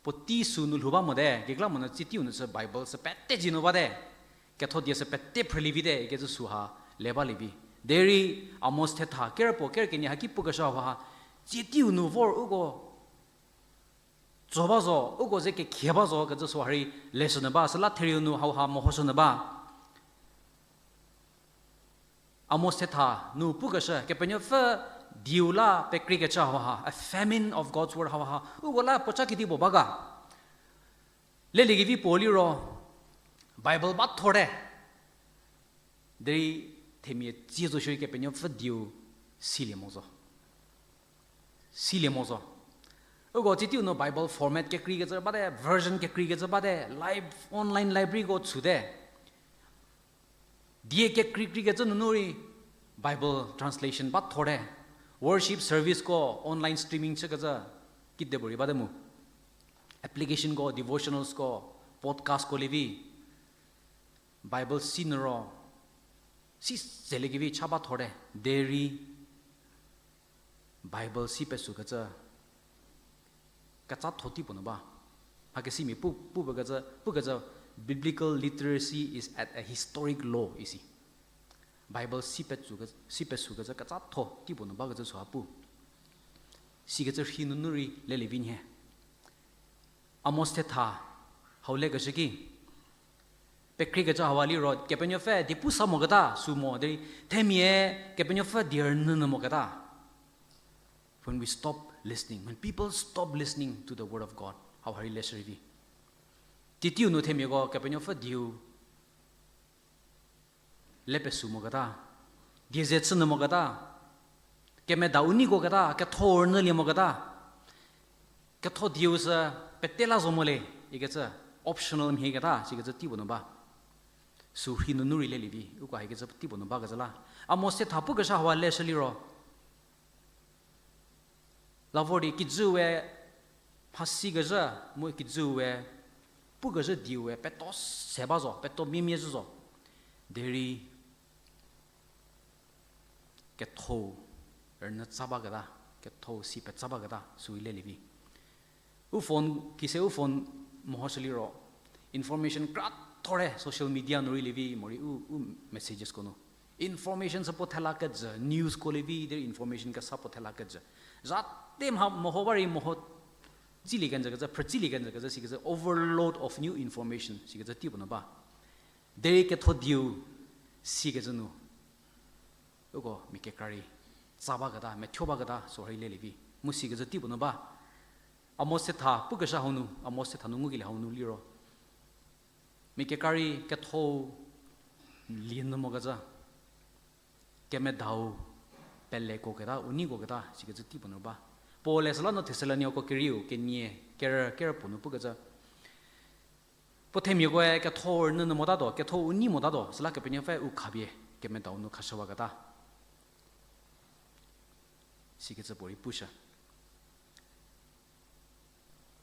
puotei sü nu lhou ba mote, kekreilamonyü tsitiu nu sü Bible sü pete dzie nu bate, ketho die sü pete phrülie vite ikecü süha le balie vi. Derei Amos thetha ker puo ker kenie haki pukeshü hauha, tsitiu nu vor uko tso ba zo, uko ze kekhie ba zo kecü süha rei leshünyü ba, süla therieu nu hauha mehoshünyü ba. Amos thetha nu pukeshü, Kepenuopfü dieu la pekriekecü hauha, a famine of God's word hauha uko la puocha kedipuo ba ga. Leliekevi puo liro, Bible ba thorte. Derei themia tsie zo shierei Kepenuopfü dieu silie mo zo. Silie mo zo. Uko tsitiu nu Bible format kekreikecü bate, version kekreikecü bate, online library ko chüte. Die kekreikreikecü nunu rei Bible translation ba thorte. Worship service ko online streaming chükecü kidepuorei bate mu. Application ko, devotionals ko, podcast ko lievi, Bible sinyü ro, si seliekevi cha ba thorte, derei Bible si pesükecü kecatho teipuo nu ba. Mhakesimia pu, pu pekecü, pukecü, biblical literacy is at a historic low isi. Bible si pesükecü, si pesükecü kecatho teipuo nu bakecü süha pu. Sikecü rhi nunu rei lelie vi nhie. Amos thetha hau lekeshü ki, pekriekecü hauha liro Kepenuopfü die pu sa moketa sü mo derei themia Kepenuopfü die rünyünyü moketa. When we stop listening, when people stop listening to the word of God, hauha rei leshü rei vi. Tsitiu nu themiako Kepenuopfü dieu le pesü moketa, die ze chünyü moketa, kemeda u neiko keta, ketho rünyülie moketa, ketho dieu sü pete la zo mo le ikecü, optional mhieketa sikecü teipuo nu ba. Sü rhi nunu rei lelie vi, uko hakecü teipuo nu bakecü la. Amos thetha pukeshü hauha leshü liro, la vor di kijüu we mhasikezhü, mu kijüu we pukezhü dieu we peto se ba zo, peto miemie zhü zo. Derei ketho rünyü tsa baketa, ketho si petsa baketa sü lelie vi. U phone, kise u phone mehoshü liro, information kra thorte social media nu rei lievi morei u, u messages ko nu. Information sü puo thela kejü, news ko lievi derei information kesa puo thela kejü. Zha te mha meho ba rei meho tsilie kenjü kecü, phrütsilie kenjü kecü sikecü overload of new information sikecü teipuo nu ba. Derei ketho dieu sikecü nu uko mia kekra rei tsa baketa, methuo baketa sü rei lelie vi. Mu sikecü teipuo nu ba. Amos thetha pukeshü hau nu, Amos thetha nu ngukelie hau nu liro, mia kekra rei ketho lie nyü mokecü, kemedau peleko keta, u neiko keta sikecü teipuo nu ba. Paul-e süla nu Thessaloniako kerieu kenie kerü, kerü puo nu pukecü, puo themiakoe ketho rünyünyü motatuo, ketho u nei motatuo, süla Kepenuopfü u khapie kemedau nu khashüwaketa sikecü puorei pushü.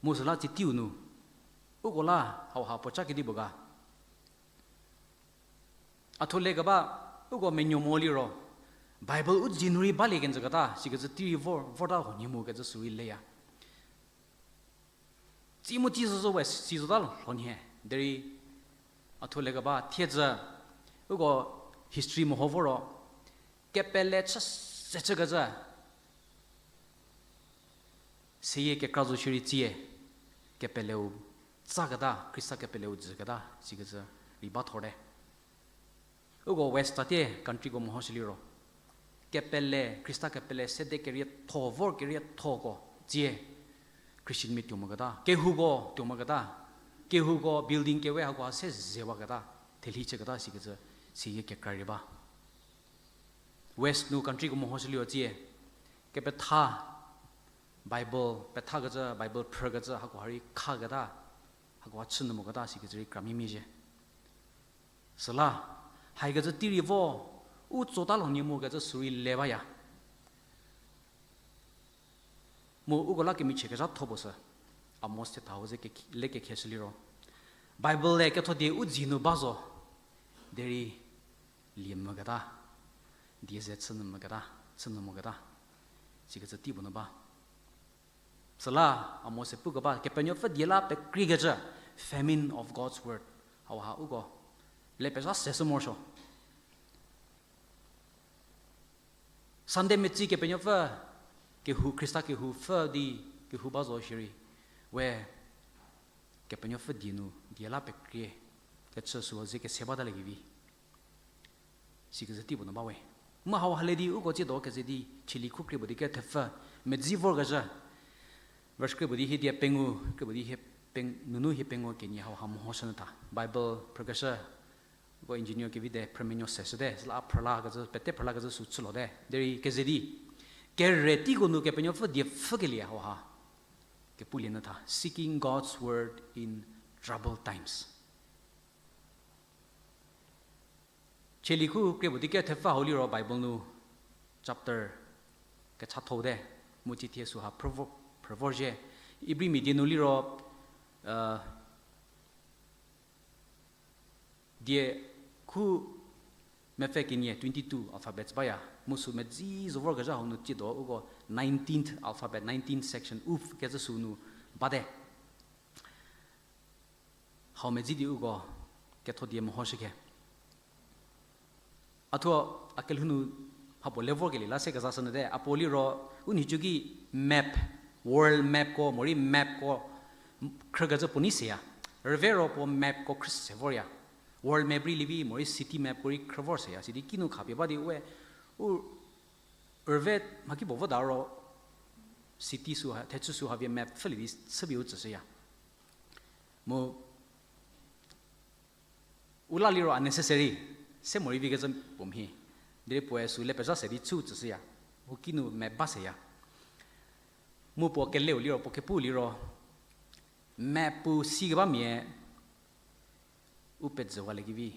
Mu süla tsitiu nu uko la hauha puocha kedipuo ga. A thuo lekeba, uko menuo mo liro, Bible u dzie nu rei balie kenjü keta, sikecü tei rei vor, vorta huonie mu kecü sü rei leya. Tsi mu tei zo zo we si zota lhonie, derei a thuo lekeba thiedzü, uko history meho vo ro, kepele chü se chükecü, seyie kekra zo shierei tsie, kepeleu tsaketa, Khrista kepeleu jüketa, sikecü rei ba thorte. Uko West tatie countryko mehoshü liro, kepele, Khrista kepele sede kerietho vor keriethoko tsie, Christianmia tuo moketa, kehouko tuo moketa, kehouko building kewe hakoha se zewaketa, thelhi chüketa sikecü, seyie kekra rei ba. West nu countryko mehoshü liro tsie, kepetha, Bible pethakecü, Bible phrükecü, hakoha rei khaketa, hakoha chü nu moketa sikecü rei kramia mezhie. Süla, haikecü tei rei vo, u tsota lhonie mu kecü sü rei le baya. Mu uko la kemichie kezhatho puo sü, Amos thetha-u ze ke-, le kekheshü liro, Bible le ketho die u dzie nu ba zo, derei lie moketa, die ze chü nu moketa, chü nu moketa, sikecü tei puo nu ba. Süla, Amos-e pukeba, Kepenuopfü die la pekriekecü, famine of God's word. Hauha uko le pezha seshü morosuo. Sunday metsi Kepenuopfü kehou, Khrista kehou pfü di kehou ba zo shierei, we Kepenuopfü die nu die la pekrie kechü süu ze kese batalie kevi, sikecü tei puo nu ba we. Mu hauha le di uko tsiedo keze di Cheli khu krie puo di kethepfü, medzi vorkezhü, verse krie puo di hiedie pengou, krie puo di hie peng-, nunu hie pengou kenie hauha mehoshü nyü tha. Bible phrükeshü, uko engineer kevi de phrümenuo seshüte, süla a phrülakecü, pete phrülakecü sü chülote. Derei keze di, kere teiko nu Kepenuopfü die pfhükelie hauha kepulie nyü tha, Seeking God's Word in Troubled Times. Cheli khu krie puo di kethepfü hau liro Bible nu chapter kechatho te, mu tsithie süha phrü vor, phrü vorzhie. Ibrimia die nu liro, die khu mepfü kenie twenty-two alphabets baya, mu sü medzi zo vorkezhü hau nu tsiedo uko nineteenth alphabet, nineteenth section, uf kecü sü nu bate. Hau medzi di uko ketho die mehoshü khe. A thuo a kelhou nu mhapuo le vorkelie la se kezashü nyüte, a puo liro u nhicu ki map, world mapko morei mapko khrükecü puo nei seya. Rüve ro puo mapko khrü se vorya. World map rei lievi morei city mapko rei khrü vor seya. Sidi kinu khapie ba di we u rüve mhakipuo vota ro city süha, thechü süha vie map pfhülie di chüpie u tsüshüya. Mu u la liro unnecessary, se morei vikecü puo mhie. Derei puoe sü le pezha se di chü tsüshüya. U kinu map ba seya. Mu puo keleu liro, puo kepu liro, map pu sikeba mia u pezüwaliekevi,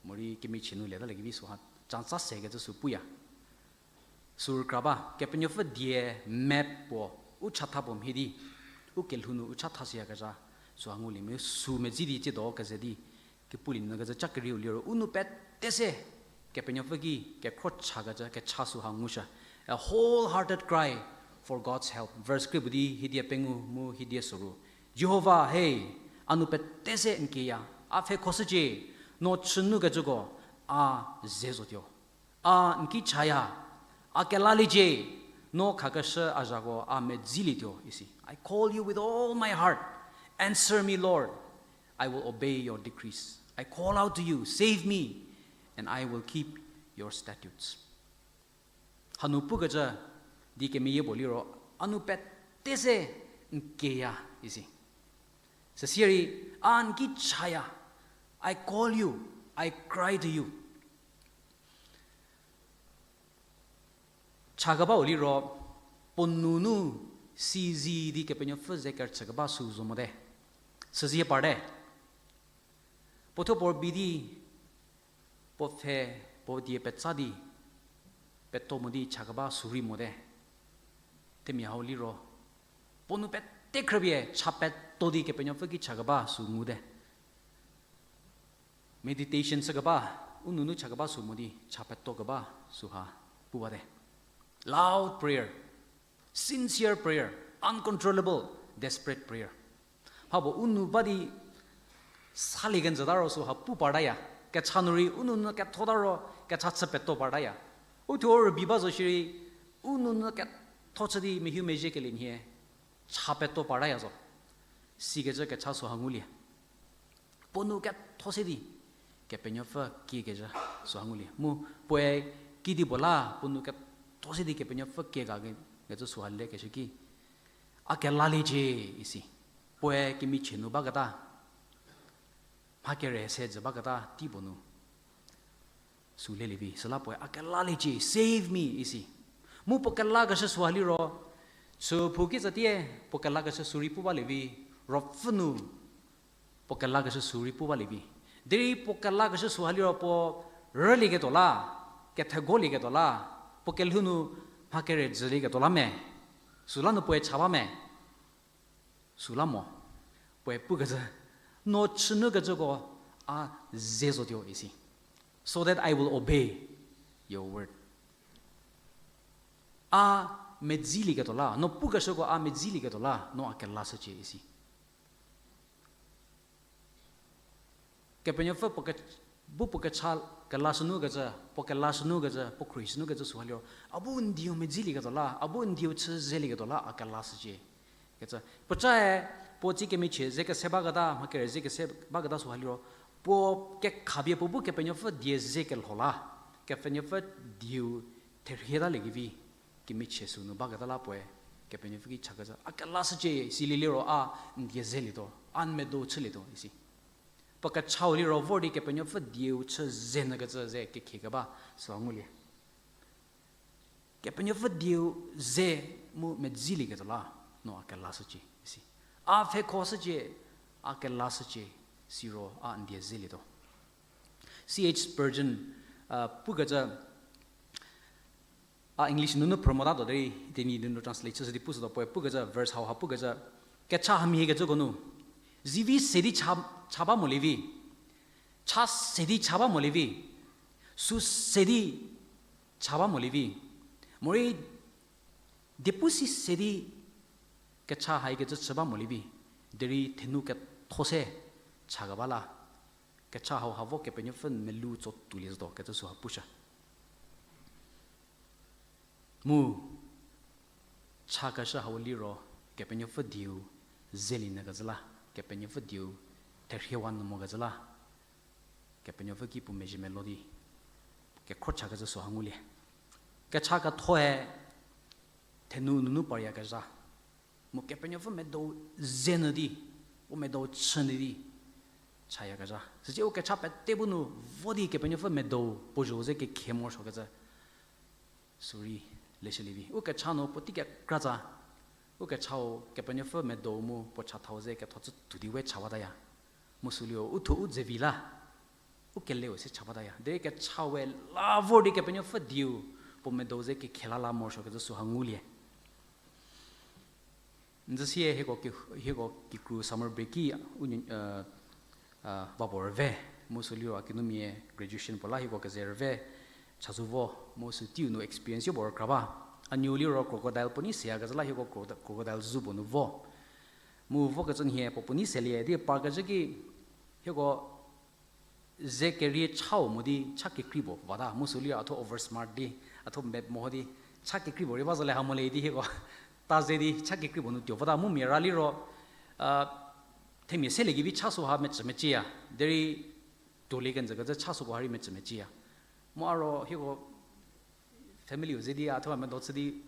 morei kemichie nu letaliekevi süha chance sekecü sü puya. Sü rükra ba, Kepenuopfü die map puo u chatha puo mhie di, u kelhou nu u chathashüyakezha süha ngulie mu sü medzi di tsiedo keze di, kepulie nyü kecü cha kerieu liro u nou pete se Kepenuopfü ki kekhro chakecü kecha süha ngushü. A wholehearted cry for God's help. Verse krie puo di hiedie pengou mu hiedie soru. Jihova, he, a nou pete se n kieya, a pfhekhoshücie, no chünukecüko a ze zotuo. A n ki chaya, a kelaliecie, no khakeshü a zhako a medzilietuo isi. I call you with all my heart. Answer me, Lord. I will obey your decrees. I call out to you, save me, and I will keep your statutes. Hanu pukecü di kemeyie puo liro, a nou pete se n kieya isi. Süsie rei, a n ki chaya, I call you, I cry to you. Chakebau liro, puo nunu sizi di Kepenuopfü ze kerüchükeba sü zo mote. Süzie parte. Puo thuo puo rübei di, puo pfhe, puo die petsa di, peto mo di chakeba sü rei mote. Themia hau liro, puo nou pete khrüpie cha peto di Kepenuopfü ki chakeba sü ngute. Meditation chükeba, u nunu cha keba sü mo di cha peto keba süha pu bate. Loud prayer, sincere prayer, uncontrollable, desperate prayer. Mhapuo u nu ba di salie kenjüta ro süha pu partaya. Kecha nu rei u nunu ketho ta ro kecha chü peto partaya. U thuo rübei ba zo shierei u nunu ketho chü di mehumezhie kelie nhie cha peto partaya zo. Sikecü kecha süha ngulie. Puo nu ketho se di Kepenuopfü kiekecü süha ngulie. Mu puoe kedipuo la puo nu ketho se di Kepenuopfü kie ga kecü süha lekeshü ki, a kelaliecie isi. Puoe kemichie nu baketa, mha kere se jü baketa tei puo nu sü lelie vi. Süla puoe a kelaliecie, save me isi. Mu puo kelakeshü süha liro, chü phou kitsa tie, puo kelakeshü sü rei pu balie vi, Ruopfü nu puo kelakeshü sü rei pu balie vi. Derei puo kelakeshü süha liro puo rülieketuo la, kethekolieketuo la, puo kelhou nu mha kere jülieketuo la me, süla nu puoe cha ba me, süla mo. Puoe pukecü, no chünukecüko a ze zotuo isi. So that I will obey your word. A medzilieketuo la, no pukeshüko a medzilieketuo la, no a kelashücie isi. Kepenuopfü puo ke-, bu puo kecha kelashünukecü, puo kelashünukecü, puo khruohishünukecü süha liro, a bu n dieu medzilieketuo la, a bu n dieu chü zelieketuo la, a kelashücie. Kecü, puocae, puo tsie kemichie ze kese baketa, mha kere ze kese baketa süha liro, puo kekhapie puo bu Kepenuopfü die ze kelho la, Kepenuopfü dieu therhie talie kevi, kemichie sünu baketa la puoe, Kepenuopfü ki chakecü, a kelashücie, silie liro a n die zelietuo, a n medo chülietuo isi. Puo kechau liro vor di Kepenuopfü dieu chü zenyükecü ze kekhie keba süha ngulie. Kepenuopfü dieu ze mu medzilieketuo la, no a kelashücie isi. A pfhekhoshücie, a kelashücie, siro a n die zelietuo. C H Spurgeon, a, pukecü, a English nunu phrü motatuo derei, Tenyidie nu translate chüshü di pushütuo puoe pukecü, verse hauha pukecü, kecha hamhiekecüko nu, zivi se di cha, cha ba molie vi, cha se di cha ba molie vi, sü se di cha ba molie vi, morei diepu si se di kecha haikecü chü ba molie vi, derei thenu ketho se cha keba la, kecha hauha vo Kepenuopfü melou tso toulie zotuo kecü süha pushü. Mu chakeshü hau liro Kepenuopfü dieu zelie nyükecü la, Kepenuopfü dieu therhiewa nyü mokecü la, Kepenuopfü ki puo mezhie melo di kekhro chakecü süha ngulie. Kecha kethoe thenu nunu paryakezha, mu Kepenuopfü medo zenyü di, u medo chünyü di chayakezha, süsie u kecha pete bu nu vo di Kepenuopfü medo puo zho ze kekhie morosuokecü sü rei leshülie vi. U kecha nu puotei kekratsa, u kechau Kepenuopfü medo mu puo chathau ze ketho chü tou di we cha bataya. Mu süliro u thuo u dze vi la, u keleu se cha bataya. Derei kechaue la vor di Kepenuopfü dieu puo medo ze kekhie la la morosuokecü süha ngulie. N zü sie hieko ki, hieko kikru summer break ki u, va puo rüve, mu süliro a kinumia graduation puo la hieko keze rüve chazou vo, mu sü teiu nu experience yo puo rükra ba. A nuo liro crocodile puo nei seyakezha la hieko crocodile zoo puo nu vo. Mu vokecü nhie puo puo nei selie di parkecü ki hieko ze kerie chau mo di cha kekrei puo vata, mu süliro a thuo over smart di, a thuo map meho di, cha kekrei puo rei ba zo le ha mo le di hieko ta ze di cha kekrei puo nu tuo vata, mu mia ra liro, a, themia seliekevi cha süha mecü meciya, derei tuolie kenjükecü cha süko ha rei mecü meciya. Mu a ro hieko familyu ze di a thuo a medo chü di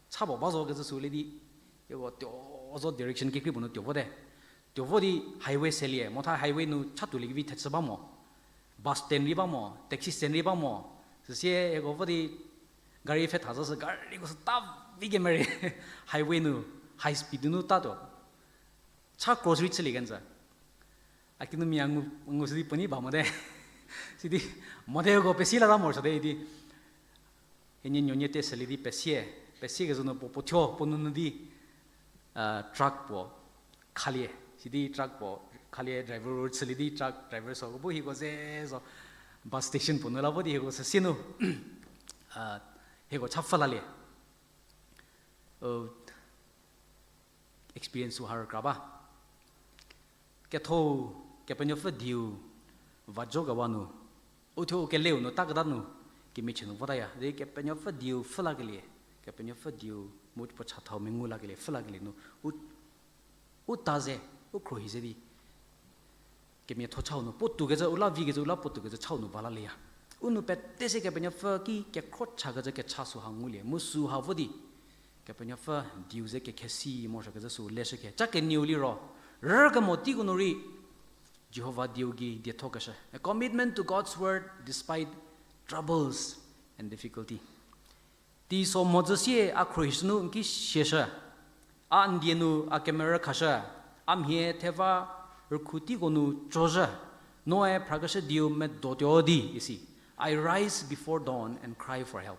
cha puo ba zo kecü sü le di, hieko tuo zo direction kekrei puo nu tuo vote. Tuo vo di highway selie, motha highway nu cha tuoliekevi thechü ba mo, bus stand rei ba mo, taxi stand rei ba mo, süsie hieko vo di gari pfhe tha zo sü gariko sü ta vi kemere highway nu, high speed nu tatuo. Cha cross rei chülie kenjü. A kinumia ngu, ngu sidi puo nei ba mote. Sidi mote ko pesie la ta morosuote idi. Hienie nuonie te selie di pesie, pesie kezhü nu puo puo thuo puo nunu di, a, truck puo khalie. Sidi truck puo khalie, driver ro chülie di truck driver süko bu hieko ze zo. Bus station puo nu la vo di hieko süsie nu, a, hieko cha pfhü lalie. O, experience-u ha rükra ba. Ketho, Kepenuopfü dieu va jokewa nu, uthuo keleu nu taketa nu, kemichie nu votaya di Kepenuopfü dieu pfhü lakelie, Kepenuopfü dieu mu puo chathau mengu lakelie pfhü lakelie nu, u, u ta ze, u khruohi ze di kemiatho chau nu puotoukecü, u la vikecü, u la puotoukecü chau nu ba lalieya. U nou pete se Kepenuopfü ki kekhro chakecü kecha süha ngulie mu süha vo di Kepenuopfü dieu ze kekhesi morosuokecü sü leshüke. Cha kenieu liro, rükemo teiko nu rei Jihova dieu gei diethokeshü. A commitment to God's word despite troubles and difficulty. Teiso mhodzü sie a khruohishü nu n ki siashü. A n die nu a kemerü khashü. A mhie theva rükhu teiko nu cozhü. Noe phrakeshü dieu medotuo di, isi. I rise before dawn and cry for help.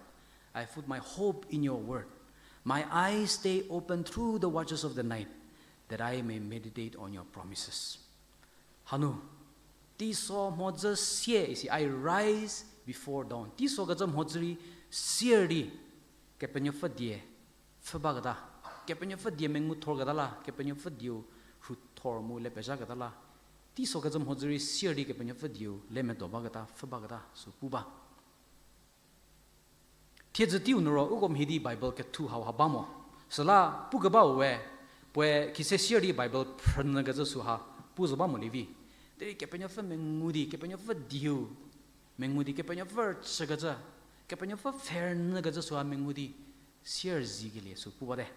I put my hope in your word. My eyes stay open through the watches of the night, that I may meditate on your promises. Hanu, teiso mhodzü sie isi, I rise before dawn. Teisokecü mhodzü rei sier di, Kepenuopfü die pfhü baketa, Kepenuopfü die mengu thorketa la, Kepenuopfü dieu rhu thor mu le pezhaketa la, teisokecü mhodzü rei sier di Kepenuopfü dieu le medo baketa, pfhü baketa, sü pu ba. Thiedzü teiu nu ro, uko mhie di Bible kethu hauha ba mo. Süla pukebau we, puoe khise sier di Bible phrünyükecü süha pu zo ba molie vi. Derei Kepenuopfü mengu di, Kepenuopfü dieu mengu di, Kepenuopfü rüchükecü, Kepenuopfü pfhernyükecü süha mengu di, sier zikelie sü pu bate.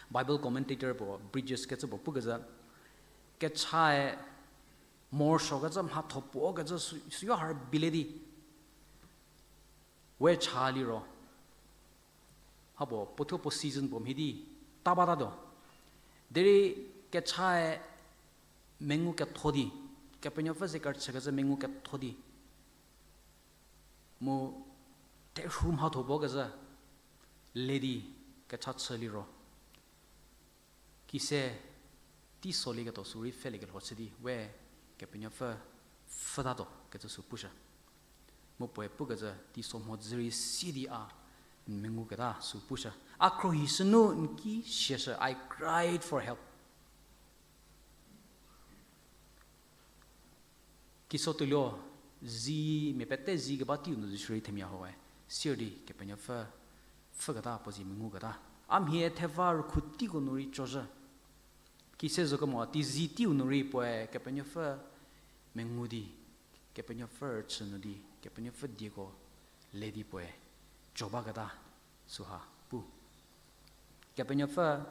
Bible commentator puo, Bridges kecü puo pukecü, kechae morosuokecü mhatho puo kecü sü, süyo ha rübile di we cha liro, hako puothuo puo season puo mhie di ta batatuo. Derei kechae mengu ketho di, Kepenuopfü ze kerüchükecü mengu ketho di, mu terhu mhatho puo kecü le di kecha chü liro, khise teisolieketuo sü rei pfheliekelho chü di we Kepenuopfü pfhütatuo kecü sü pushü. Mu puoe pukecü teiso mhodzü rei sie di a n menguketa sü pushü. A khruohishü nu n ki siashü, I cried for help. Kiso tuoluo, zi, mia pete zi keba teiu nu zo shierei themia hau we sier di Kepenuopfü pfhüketa puo zie menguketa. A mhie theva rükhu teiko nu rei cozhü. Khise zo kemo teizi teiu nu rei puoe Kepenuopfü mengu di, Kepenuopfü rüchü nu di, Kepenuopfü dieko le di puoe co baketa süha pu. Kepenuopfü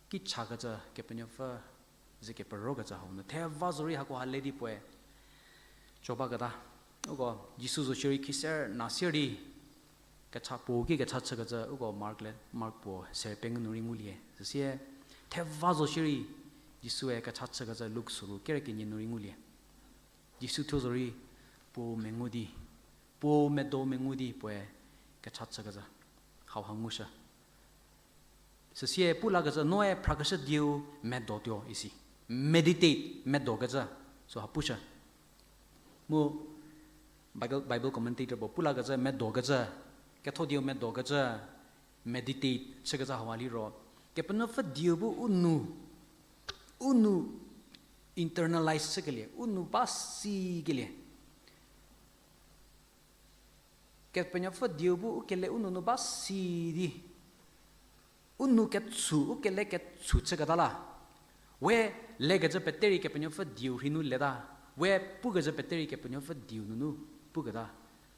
ki chakecü, Kepenuopfü ze keperokecü hau nu theva zorei hakoha le di puoe co baketa. Uko Jisu zo shierei khiser na sier di kecha puo ki kecha chükecü uko Mark le, Mark puo ser pengou nu rei ngulie. Süsie theva zo shierei Jisue kecha chükecü Luk suru kere kenie nu rei ngulie. Jisu thuo zorei puo mengu di, puo medo mengu di puoe kecha chükecü hauha ngushü. Süsie pu lakecü noe phrakeshü dieu medotuo isi. Meditate, medokecü süha pushü. Mu Bible, Bible commentator puo pu lakecü medokecü, ketho dieu medokecü, meditate chükecü hauha liro, Kepenuopfü dieu bu u nou, u nou internalize chükelie, u nou ba sikelie. Kepenuopfü dieu bu u kele u nou nu ba si di, u nou ketshu, u kele ketshu chüketa la, we lekecü pete rei Kepenuopfü dieu rhei nu leta, we pukecü pete rei Kepenuopfü dieu nunu puketa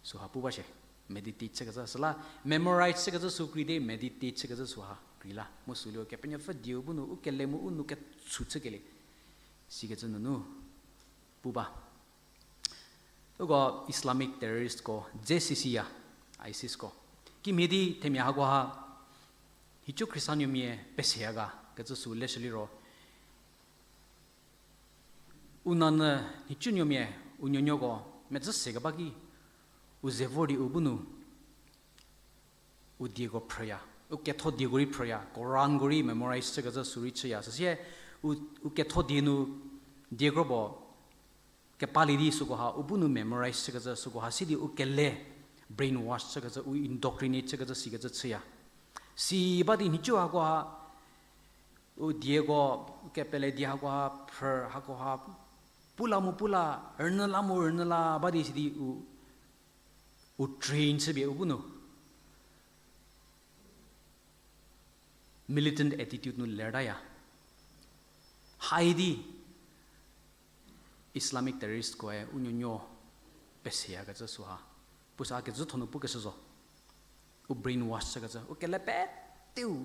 süha pu ba shie. Meditate chükecü süla, memorize chükecü sü krei di meditate chükecü süha krei la. Mu sü liro Kepenuopfü dieu bu nu u kele mu u nou ketshu chükelie sikecü nunu pu ba. Uko Islamic terroristko dze sisiya, ISISko kimhie di themia hakoha, nhicu Khrista nuomia peseya ga kecü sü leshü liro, u nanyü nhicu nuomia u nuonuoko medzü sekeba ki, u ze vor di u bu nu u dieko phrüya, u ketho dieko rei phrüya, Koranko rei memorize chükecü sü rei chüya. Süsie u, u ketho die nu diekro puo kepalie di süko ha u bu nu memorize chükecü, süko ha si di u kele brainwash chükecü, u indoctrinate chükecü sikecü chüya. Si ba di nhicu hakoha, u dieko, u kepele die hakoha, phrü hakoha, pu la mu pu la, rünyü la mu rünyü la ba di si di u, u train chüpie u bu nu militant attitude nu lertaya. Haidi Islamic terrorist koe u nuonuo peseyakecü süha, pusa kecü thonu pukeshü zo. U brainwash chükecü, u kele peteu,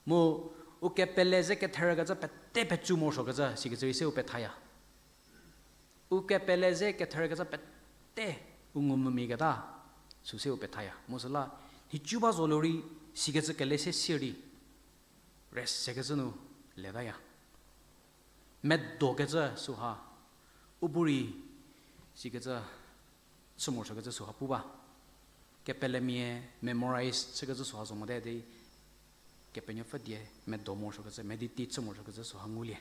mu u kepele ze ketherkecü pete pecu morosuokecü sikecü rei se u pethaya. U kepele ze ketherkecü pete u ngumvümia keta, sü se u pethaya. Mu süla, nhicu ba zo lorei, sikecü kele se sier di, rest sekecü nu letaya. Medokecü süha, u bu rei, sikecü, chü morosuokecü süha pu ba. Kepelemia memorize chükecü süha zo mote di, Kepenuopfü die medo morosuokecü, meditate chü morosuokecü süha ngulie.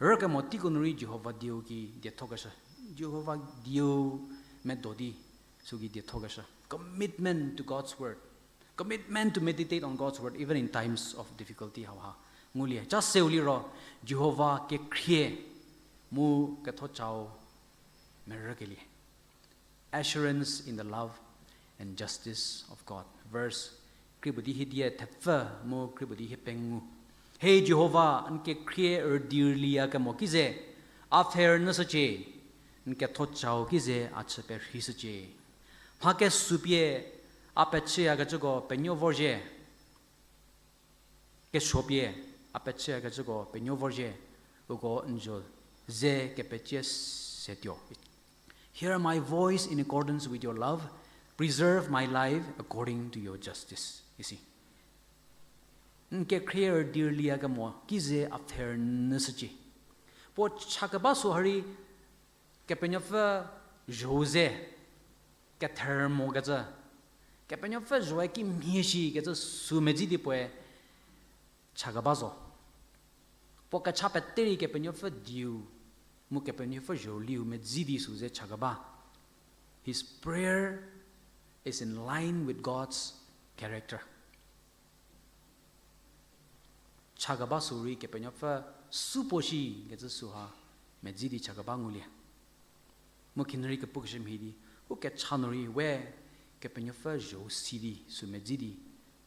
Rükemo teiko nu rei Jihova dieu ki diethokeshü. Jihova dieu medo di sü ki diethokeshü. Commitment to God's word. Commitment to meditate on God's word, even in times of difficulty, hauha ngulie. Ca seu liro, Jihova kekhrie mu kethocau merükelie. Assurance in the love and justice of God. Verse krie puo di hiedie thepfü mu krie puo di hie pengou. He Jihova, n kekhrie rüdi rüliya kemo ki ze a pfhe rünyüshücie, n kethocau ki ze a chü perheishücie. Mha kesupie a pechüyakecüko penuo vorzhie. Kesuopie a pechüyakecüko penuo vorzhie, uko n zo ze kepecie setuo. Hear my voice in accordance with your love, preserve my life according to your justice, isi. N kekhrie rüdi rüliya kemo ki ze a pfhe rünyüshücie. Puo chakeba süha rei Kepenuopfü zhou ze kether mokecü, Kepenuopfü zhoe kimhie shikecü sü medzi di puoe chakeba zo. Puo kecha pete rei Kepenuopfü dieu mu Kepenuopfü zhou liu medzi di sü ze chakeba. His prayer is in line with God's character. Chakeba sü rei Kepenuopfü supuo shikecü süha medzi di chakeba ngulie. Mu khinhie rei kepukeshü mhie di, u kecha nu rei we Kepenuopfü zhou si di sü medzi di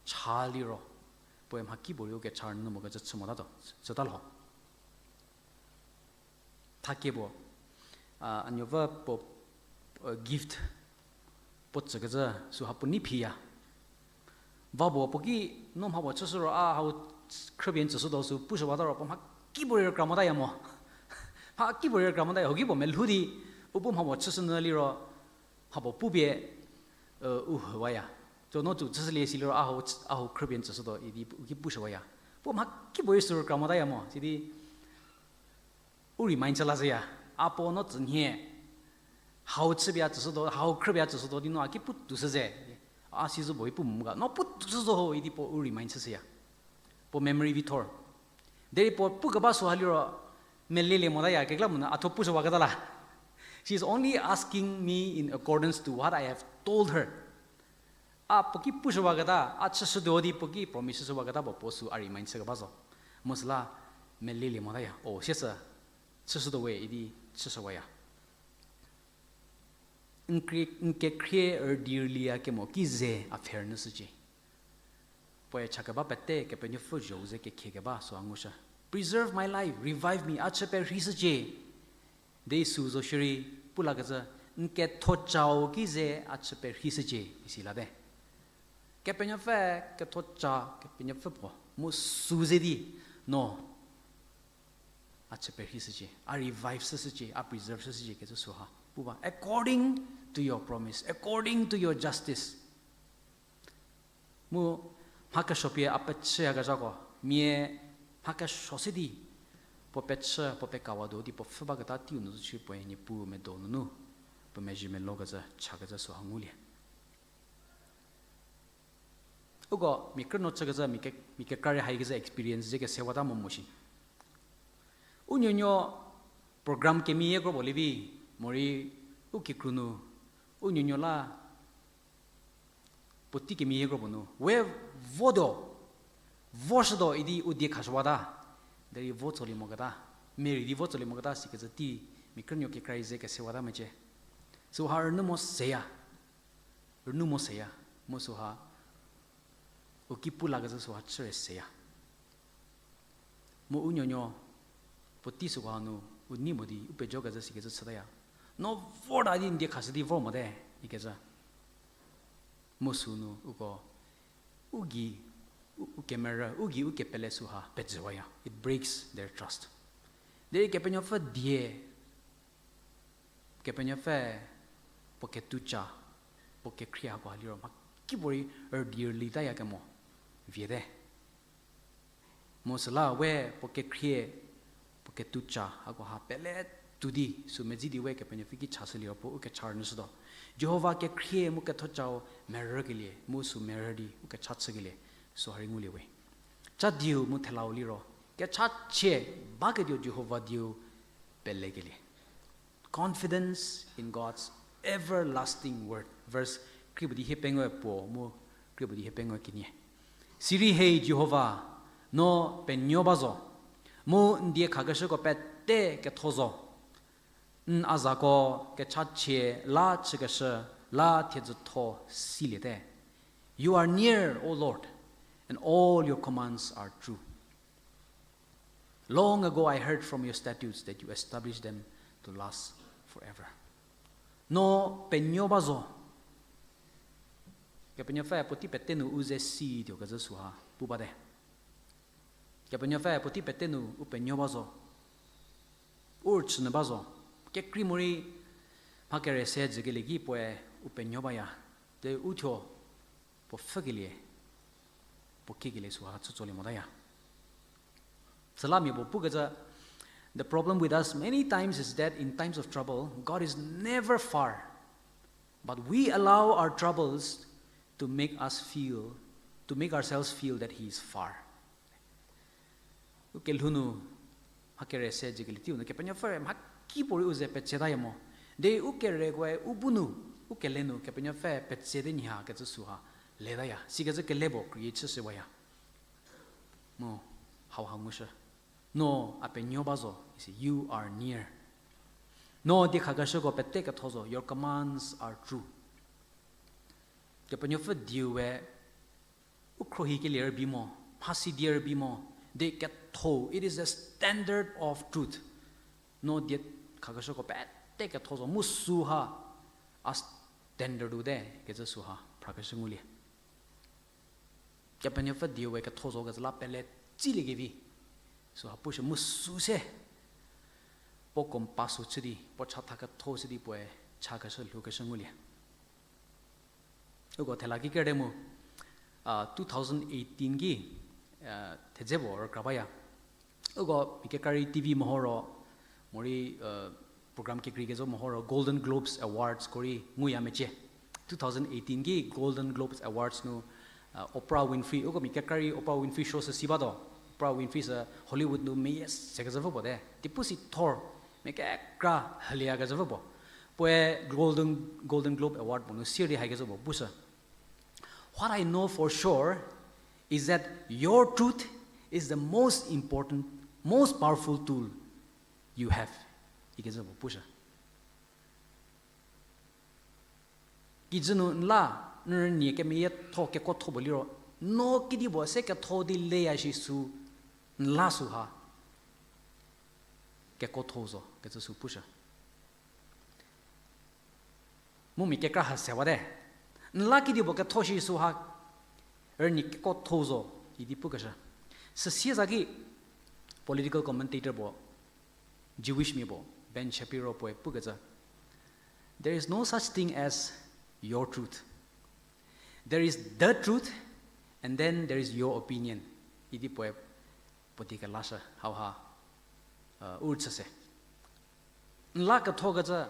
cha liro, puoe mhakipuorei u kecha rünyü mokecü chü motatuo, chüta lho. Thakie puo, a, a nuopfü puo, gift puo tsükecü süha puo nei phiya. Va puo puo ki, no mha puo chüshü ro a hau khrüpie n tsüshütuo sü pushüwata ro puo mhakipuorei rükra motaya mo. Mhakipuorei rükra motaya, huoki puo melhou di, u bu mha puo chüshünyü liro, mha puo pupie, u hüwaya. Tuo no tsü chüshülie si liro a hau, a hau khrüpie n tsüshütuo idi u ki pushüwaya. Puo mhakipuorei sü rükra motaya mo, sidi u remind chü la zhüya. A puo no tsünhie, hau chüpie a tsüshütuo, hau khrüpie a tsüshütuo di no a ki pu toushü ze. A sizü puo i pu mo ga, no pu toushü zo ho idi puo u remind chüshüya. Puo memory vi thor. Derei puo pukeba süha liro, melelie motaya, kekreilamonyü a thuo pushüwaketa la. She is only asking me in accordance to what I have told her. A puo ki pushüwaketa, a chüshütuo di puo ki promise chüshüwaketa puo puo sü a remind chükeba zo. Mu süla melelie motaya, o, siesü, chüshütuo we idi chüshüwaya. N krie, n kekhrie rüdi rüliya kemo ki ze a pfhe rünyüshücie. Puoe chakeba pete Kepenuopfü zhou ze kekhie keba süha ngushü. Preserve my life, revive me, a chü perheishücie. Di sü zo shierei pu lakecü, n kethocau ki ze a chü perheishücie, isi late. Kepenuopfü kethoca, Kepenuopfü puo mu sü ze di, no a chü perheishücie, a revive shüshücie, a preserve shüshücie kecü süha pu ba. According to your promise, according to your justice. Mu mha kesuopie a pechüyakezhako, mia mha kesuo se di, puo pechü, puo pekawatuo di puo pfhü baketa teiu nu zü chü puoe Niepuu medo nunu, puo mezhie melokecü, chakecü süha ngulie. Uko mia krünuo chükecü, mia ke-, mia kekra rei haikecü experience ze kesewata mo mo shi. U nuonuo program kemeyie kro puo lievi, morei u kikru nu, u nuonuo la, puotei kemeyie kro puo nu we votuo, voshütuo idi u die khashüwata. Derei vo tsolie moketa, merei di vo tsolie moketa sikecü tei, mia krünuo kekra-i ze kesewata mecie. Süha rünyü mo seya, rünyü mo seya, mu süha u ki pu lakecü süha chüre seya. Mu u nuonuo puotei süko hanu u nei mo di u pejokezhü sikecü chütaya. No vorta di n die khashü di vor mote, ikecü. Mu sünu uko u gei, u, u kemerü, u gei u kepele süha pejüwaya. It breaks their trust. Derei Kepenuopfü die, Kepenuopfü puo ketoucha, puo kekhrie hakoha liro mhakipuorei rüdi rülitayakemo viete. Mu süla we puo kekhrie, puo ketoucha hakoha pele tuo di, sü medzi di we Kepenuopfü ki chashü liro puo u kecha rünyüshütuo. Jihova kekhrie mu kethocau merükelie, mu sü merü di u kecha chükelie, süha rei ngulie we. Cha dieu mu thelau liro, kechachie baketuo Jihova dieu pelekelie. Confidence in God's everlasting word. Verse krie puo di hiepengou puo mu krie puo di hiepengou kenie. Sirei hei Jihova, no penuo ba zo, mu n die khakeshüko pete ketho zo. N a zako kechachie la chükeshü la thiedzütho siliete. You are near, O Lord, and all your commands are true. Long ago I heard from your statutes that you established them to last forever. No penuo ba zo. Kepenuopfü puotei pete nu u ze si tuo kezhü süha pu bate. Kepenuopfü puotei pete nu u penuo ba zo. U rüchünyü ba zo. Kekrei morei mha kere se jükelie ki puoe u penuo baya. Te u thuo puo pfhükelie, puo kiekelie süha chütsolie motaya. Süla mia puo pukecü, the problem with us many times is that in times of trouble, God is never far. But we allow our troubles to make us feel, to make ourselves feel that He is far. U kelhou nu, mha kere se jükelie teiu nu, Kepenuopfü mhakipuorei u ze petse taya mo. Derei u kerekoe u bu nu, u kele nu, Kepenuopfü petse te nyi ha kecü süha letaya. Sikecü kele puo create chüshüwaya. Mu, hauha ngushü. No a penuo ba zo, isi, you are near. No die khakeshüko pete ketho zo, your commands are true. Kepenuopfü dieu we, u khruohikelie rübei mo, mhasi die rübei mo, die ketho, it is a standard of truth. No die khakeshüko pete ketho zo, mu süha, a standard-u te, kecü süha phrakeshü ngulie. Kepenuopfü dieu we ketho zo kecü la pele tsiliekevi. Süha pushü mu sü se. Puo compass-u chü di, puo chatha ketho chü di puoe chakeshü lhoukeshü ngulie. Uko thela ki kere mu, a, two thousand eighteen ki, a, thedze puo rükra baya. Uko mia kekra rei T V meho ro, morei, a, program kekreikecü meho ro Golden Globes Awards ko rei nguya mecie. Two thousand eighteen ki Golden Globes Awards nu, a, Oprah Winfrey, uko mia kekra rei Oprah Winfrey show sü si batuo. Oprah Winfrey sü Hollywood nu meyie sekecü vü puo te. Teipu si thor, mia kekra hülieyakezhü vü puo. Puoe Golden, Golden Globe Award puo nu sierei haikecü puo pushü. What I know for sure is that your truth is the most important, most powerful tool you have. Ikecü puo pushü. Kijü nu n la, n rünie kemeyietho kekuotho puo liro, no kedipuo se ketho di leya shi sü, n la süha kekuotho zo kecü sü pushü. Mu mia kekra ha sewate. N la kedipuo ketho shi süha, rünie kekuotho zo, idi pukeshü. Süsie zaki political commentator puo, Jewish mia puo, Ben Shapiro puoe pukecü, there is no such thing as your truth. There is the truth, and then there is your opinion. Idi puoe puotei kelashü, hauha, u rüchü se. N la kethokecü,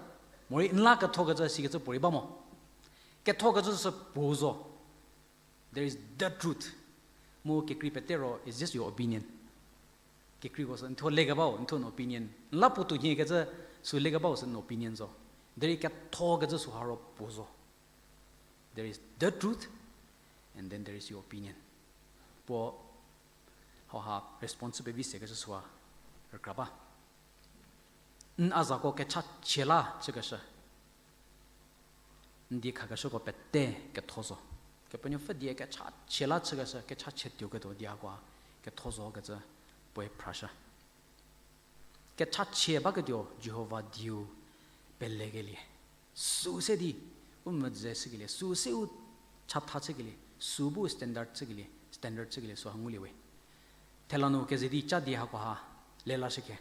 morei n la kethokecü sikecü puorei ba mo. Kethokecü sü puo zo. There is the truth. Mu kekrei pete ro, it's just your opinion. Kekreiko sü n thuo lekebau, n thuo n opinion. N la puotou nhie kecü sü lekebau sü n opinion zo. Derei ketho kecü süha ro puo zo. There is the truth, and then there is your opinion. Puo hauha responsible vi se kecü süha rükra ba. N a zako kechachie la chükeshü. N die khakeshüko pete ketho zo. Kepenuopfü die kechachie la chükeshü, kechachie tuoketuo die hakoha ketho zo kecü puoe phrashü. Kechachie baketuo Jihova dieu pelekelie. Sü se di u mvüdze chükelie, sü se u chatha chükelie, sü bu standard chükelie, standard chükelie süha ngulie we. Thela nu keze di ca die hakoha lelashükhe.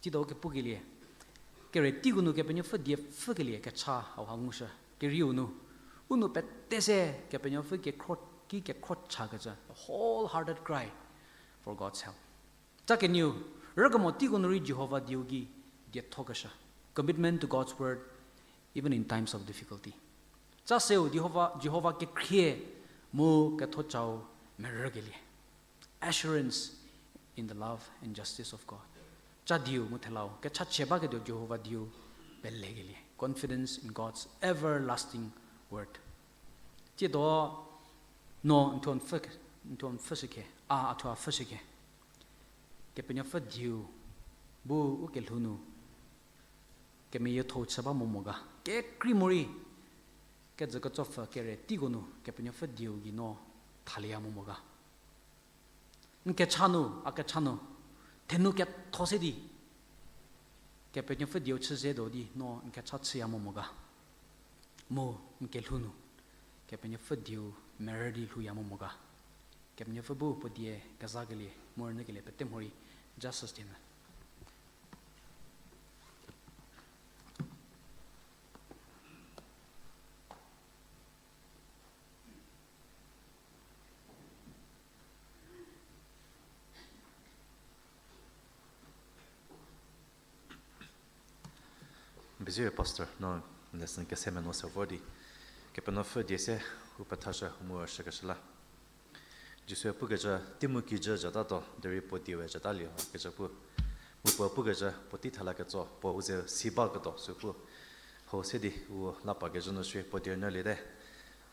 Tsiedo kepukelie, kere teiko nu Kepenuopfü die pfhükelie kecha hauha ngushü. Kerieu nu, u nou pete se Kepenuopfü kekhro, ki kekhro chakecü, a wholehearted cry for God's help. Ca kenieu, rükemo teiko nu rei Jihova dieu gei diethokeshü. Commitment to God's word, even in times of difficulty. Ca seu Jihova, Jihova kekhrie mu ketho cau merükelie. Assurance in the love and justice of God. Ca dieu mu thelau, kechachie baketuo Jihova dieu pelekelie. Confidence in God's everlasting word. Tsiedo no n thuo n pfhü, n thuo n pfhüshükhe, a, a thuo a pfhüshükhe. Kepenuopfü dieu bu u kelhou nu kemeyietho chü ba mo mo ga. Kekrei morei, kejü ketsopfü kere teiko nu Kepenuopfü dieu gei no thalieya mo mo ga. N kecha nu, a kecha nu, thenu ketho se di Kepenuopfü dieu chü ze do di no n kecha chüya mo mo ga. Mu n kelhou nu Kepenuopfü dieu merü di lhouya mo mo ga. Kepenuopfü bu puo die kezakelie mu rünyükelie pete mhorei justice tienü. Bizir Pastor, no lesson kese meno se vor di Kepenuopfü die se u pethashü mu rüshükeshü la. Jisue pukecü, tei mu kijü jatatuo, derei puo die we jatalie kecü pu. Mu puo pukecü, puo tei thala ketso, puo u ze si baketuo sü pu. Hau se di u la pa kezhü nu shie puo die rünyüliete.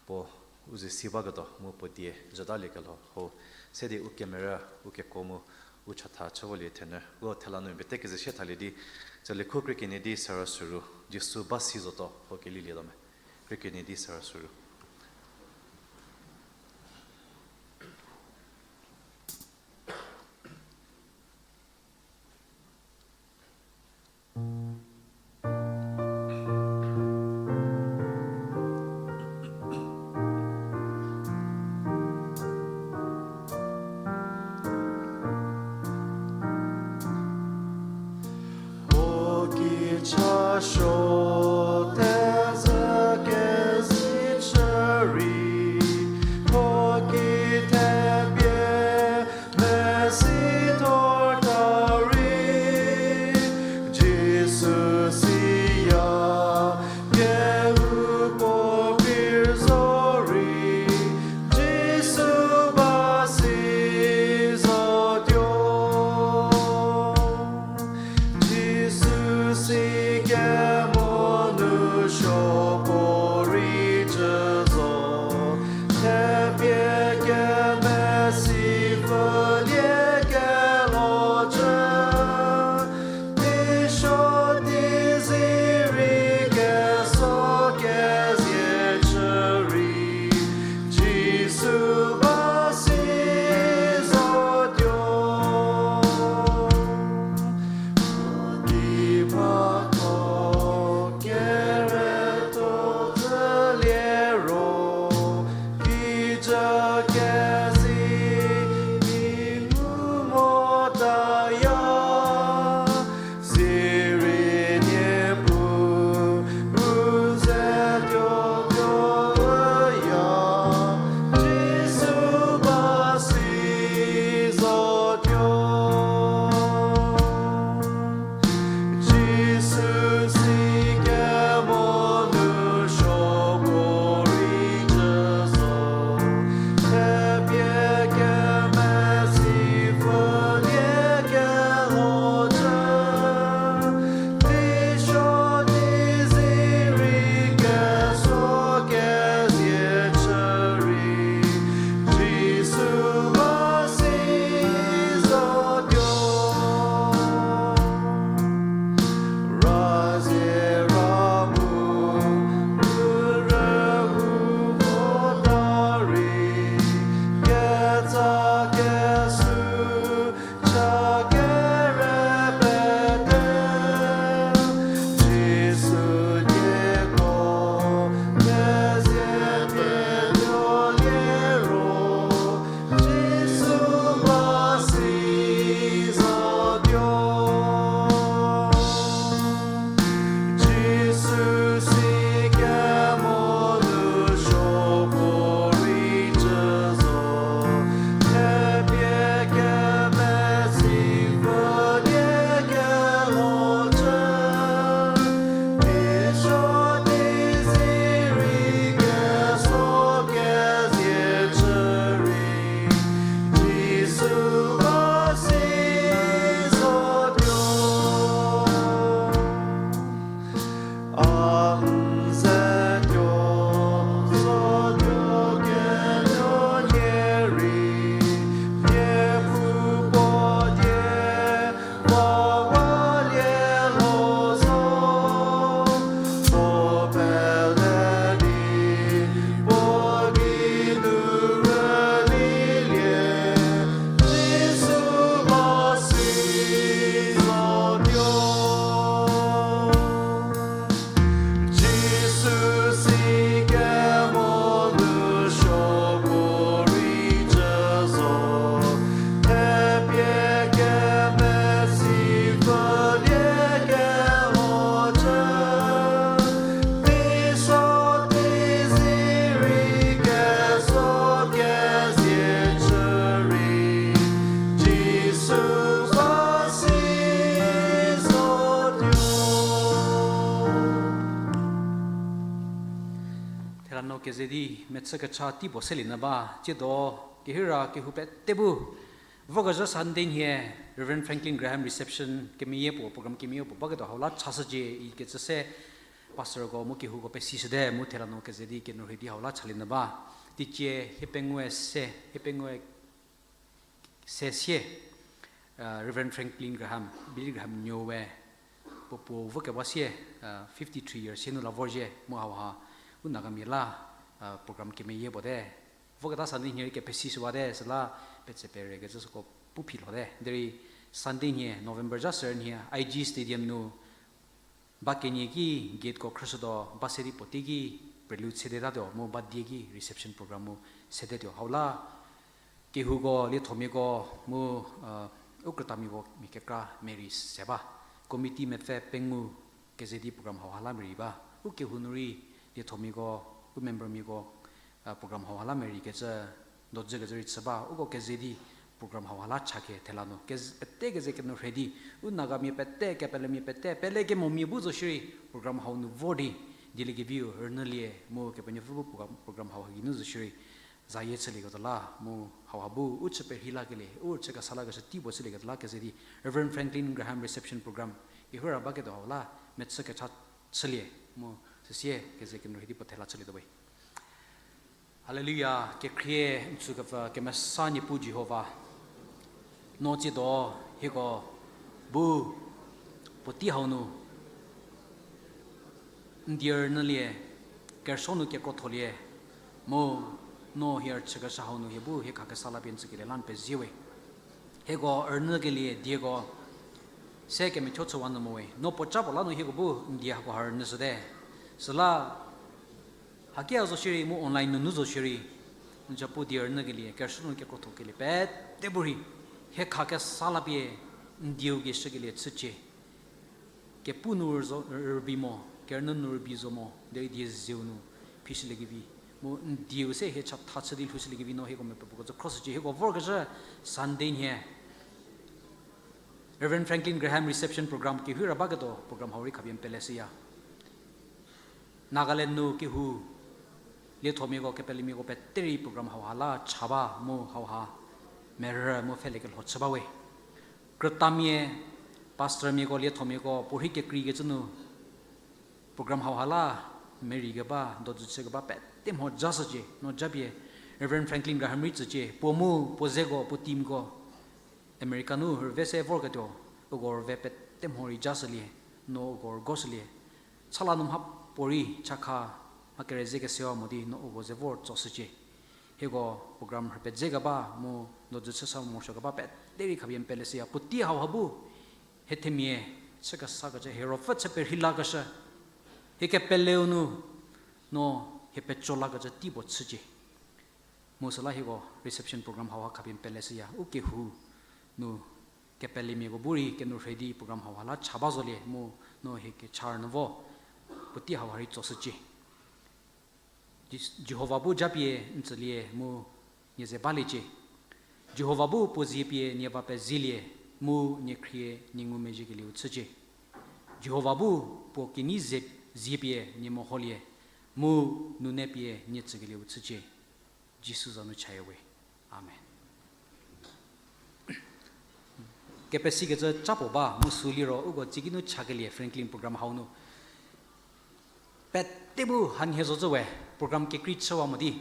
Puo u ze si baketuo mu puo die jatalie kelho hau se di u kemerü, u kekuo mu u chatha chü volie thenyü. Ro thela nu pete keze sie thalie di, tsali khu krie kenie di sara süru, Jisu ba si zotuo hau kelilietuo me. Krie kenie di sara süru. Ano keze di mechü kecha tei puo selie nyü ba, tsiedo kehira kehou pete bu vokezhü Sunday nhie Reverend Franklin Graham reception kemeyie puo, program kemeyie puo baketuo hau la chashücie ikecü se pastorko mu kehouko pesishüte mu thela no keze di kenourhei di hau la chalie nyü ba. Teicie hiepengou se, hiepengou se sie, Reverend Franklin Graham, Billy Graham nuo we puo puo vokeba sie, fifty three years sie nu la vorzhie mu hauha u Nagamia la program kemeyie puo te. Voketa Sunday nhie rei kepesishüwate süla petse perekecü süko pu phi lhote. Derei Sunday nhie November ja ser nhie I G Stadium nu ba kenie ki gateko khrüshütuo ba se di puotei ki prelu sedetatuo mu ba die ki reception program mu sedetuo. Hau la kehouko, liethomiako mu u krütamiako mia kekra merei se ba. Committee mepfü pengou keze di program hauha la merei ba. U kehou nu rei liethomiako, u membermiako program hauha la mereikecü dojükecü rei chü ba. Uko keze di program hauha la chakhe thela nu pete keze kenourhei di u Nagamia pete, kepelemia pete, pele kemomia bu zo shierei program hau nu vor di dieliekeviu rünyülie mu Kepenuopfü bu program hauha geinu zo shierei zayie chülieketa la mu hauha bu u chü perhei lakelie, u chü kesa lakeshü tei puo chülieketa la keze di Reverend Franklin Graham reception program kehira baketuo hau la mechü kecha chülie mu süsie keze kenourhei di puo thela chülietuo we. Haleluya, kekhrie n tsükepfü kemesa Niepuu Jihova. No tsiedo hieko bu puotei hau nu n die rünyülie, kerüsuo nu kekrotholie, mu no hie rüchükeshü hau nu hie bu hie khakesa la pie n tsükelie la n pezie we. Hieko rünyükelie dieko se kemethuo chüwa nyü mo we. No puoca puo la nu hieko bu n die hako ha rünyüshüte. Süla hakia zo shierei mu online nunu zo shierei n zapu die rünyükelie, kerüsuo nu kekrothokelie pete bu rei hie khakesa la pie n dieu gei shükelie chücie. Kepu nu rüzo, rübei mo, kerünyü nu rübei zo mo, derei die zeu nu phishüliekevi, mu n dieu se hie chatha chü di lhoushüliekevi no hieko mepfü puoko zü khroshücie. Hieko vorkezhü Sunday nhie Reverend Franklin Graham reception program kehira baketuo program hau rei khapie n peleshüya. Nagaland nu kehou liethomiako, kepelemiako pete rei program hauha la cha ba mu hauha merü mu pfhelekelho chü ba we. Krütamia, pastormiako, liethomiako puorhi kekreikecü nu program hauha la merei keba, dojü chü keba pete mho jashücie, no japie Reverend Franklin Graham rei tsücie, puo mu puo zeko, puo teamko America nu rüve se vorketuo, uko rüve pete mho rei jashülie, no uko rügoshülie. Chala nu mha puorei chakha mha kereze kesewa mo di no uko ze vor tsoshücie. Hieko program rhü pedze keba mu dojü chü sa morosuo keba pete rei khapie n peleshüya. Puotei hauha bu hie themia chü kesakecü, hie ruopfü chü perhei lakeshü, hie kepeleu nu no hie peco lakecü tei puo chücie. Mu süla hieko reception program hauha khapie n peleshüya. U kehou nu kepelemiako bu rei kenourhei di program hauha la cha ba zolie mu no hie kecha rünyü vo puotei hauha rei tsoshücie. Ji-, Jihova bu japie n tsülie mu nie ze baliecie. Jihova bu puo zie pie nie va pezielie mu nie khrie nie ngumezhiekelieu chücie. Jihova bu puo kenei ze, zie pie nie meholie mu nune pie nie tsükelieu chücie. Jisu za nu chaya we. Amen. Kepesikecü ca puo ba mu sü liro uko tsiki nu chakelie Franklin program hau nu pete bu hanhie zo zhü we, program kekrei chüwa mo di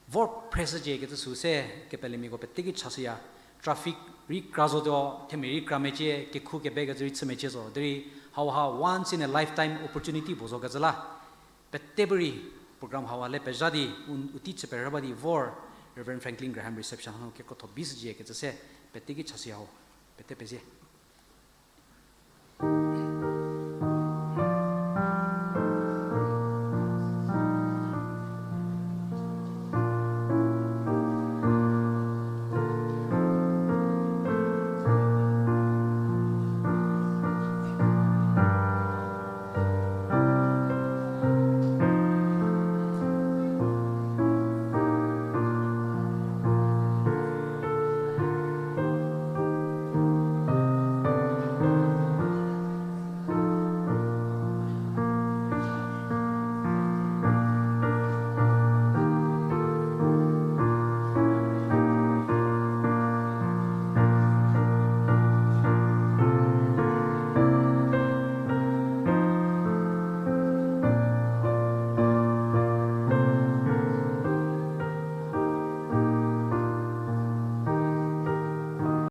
vor phreshücie kecü sü se kepelemiako pete ki chashüya. Traffic rei kra zotuo, themia rei kra mecie, kekhu kebekecü rei chü mecie zo. Derei hauha once in a lifetime opportunity puo zokecü la pete bu rei program hauha le pezha di u, u tei chü perhü ba di vor Reverend Franklin Graham reception hanu kekrotho bishücie kecü se pete ki chashüya ho. Pete pezie.